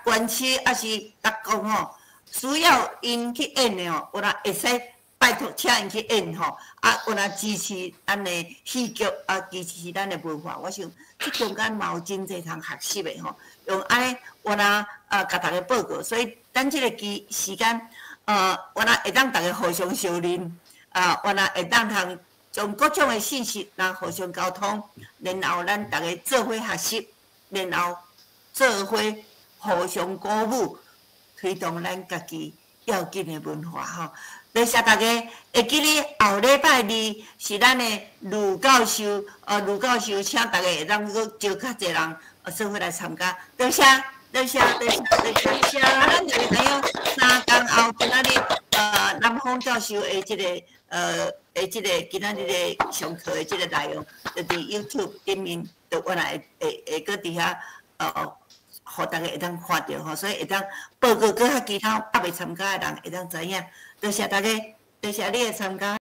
逐县市抑是逐国吼，需要𪜶去演的吼，有若會使拜託請𪜶去演吼，啊，有若支持咱的戲劇，啊，支持咱的文化，我想這中間嘛有真濟通學習的吼。用按呢，有若啊，共大家報告，所以咱這個期時間，有若會當逐家互相相認，啊，有若會當通將各種的信息來互相溝通，然後咱逐家做伙學習，然後做伙互相鼓舞，推動咱家己要緊的文化吼。多謝大家，會記得後禮拜二是咱的盧教授，盧教授請大家會當閣招較濟人，做伙來參加。多謝，多謝，多謝，多謝。啊，咱就會知影3工後今仔日，南方教授的這個，的這個今仔日的上課的這個內容，就佇 YouTube 頂面，就原來會會會閣佇遐，予大家會當看著吼，所以會當報告閣較其他猶未參加的人會當知影。多謝大家，多謝你的參加。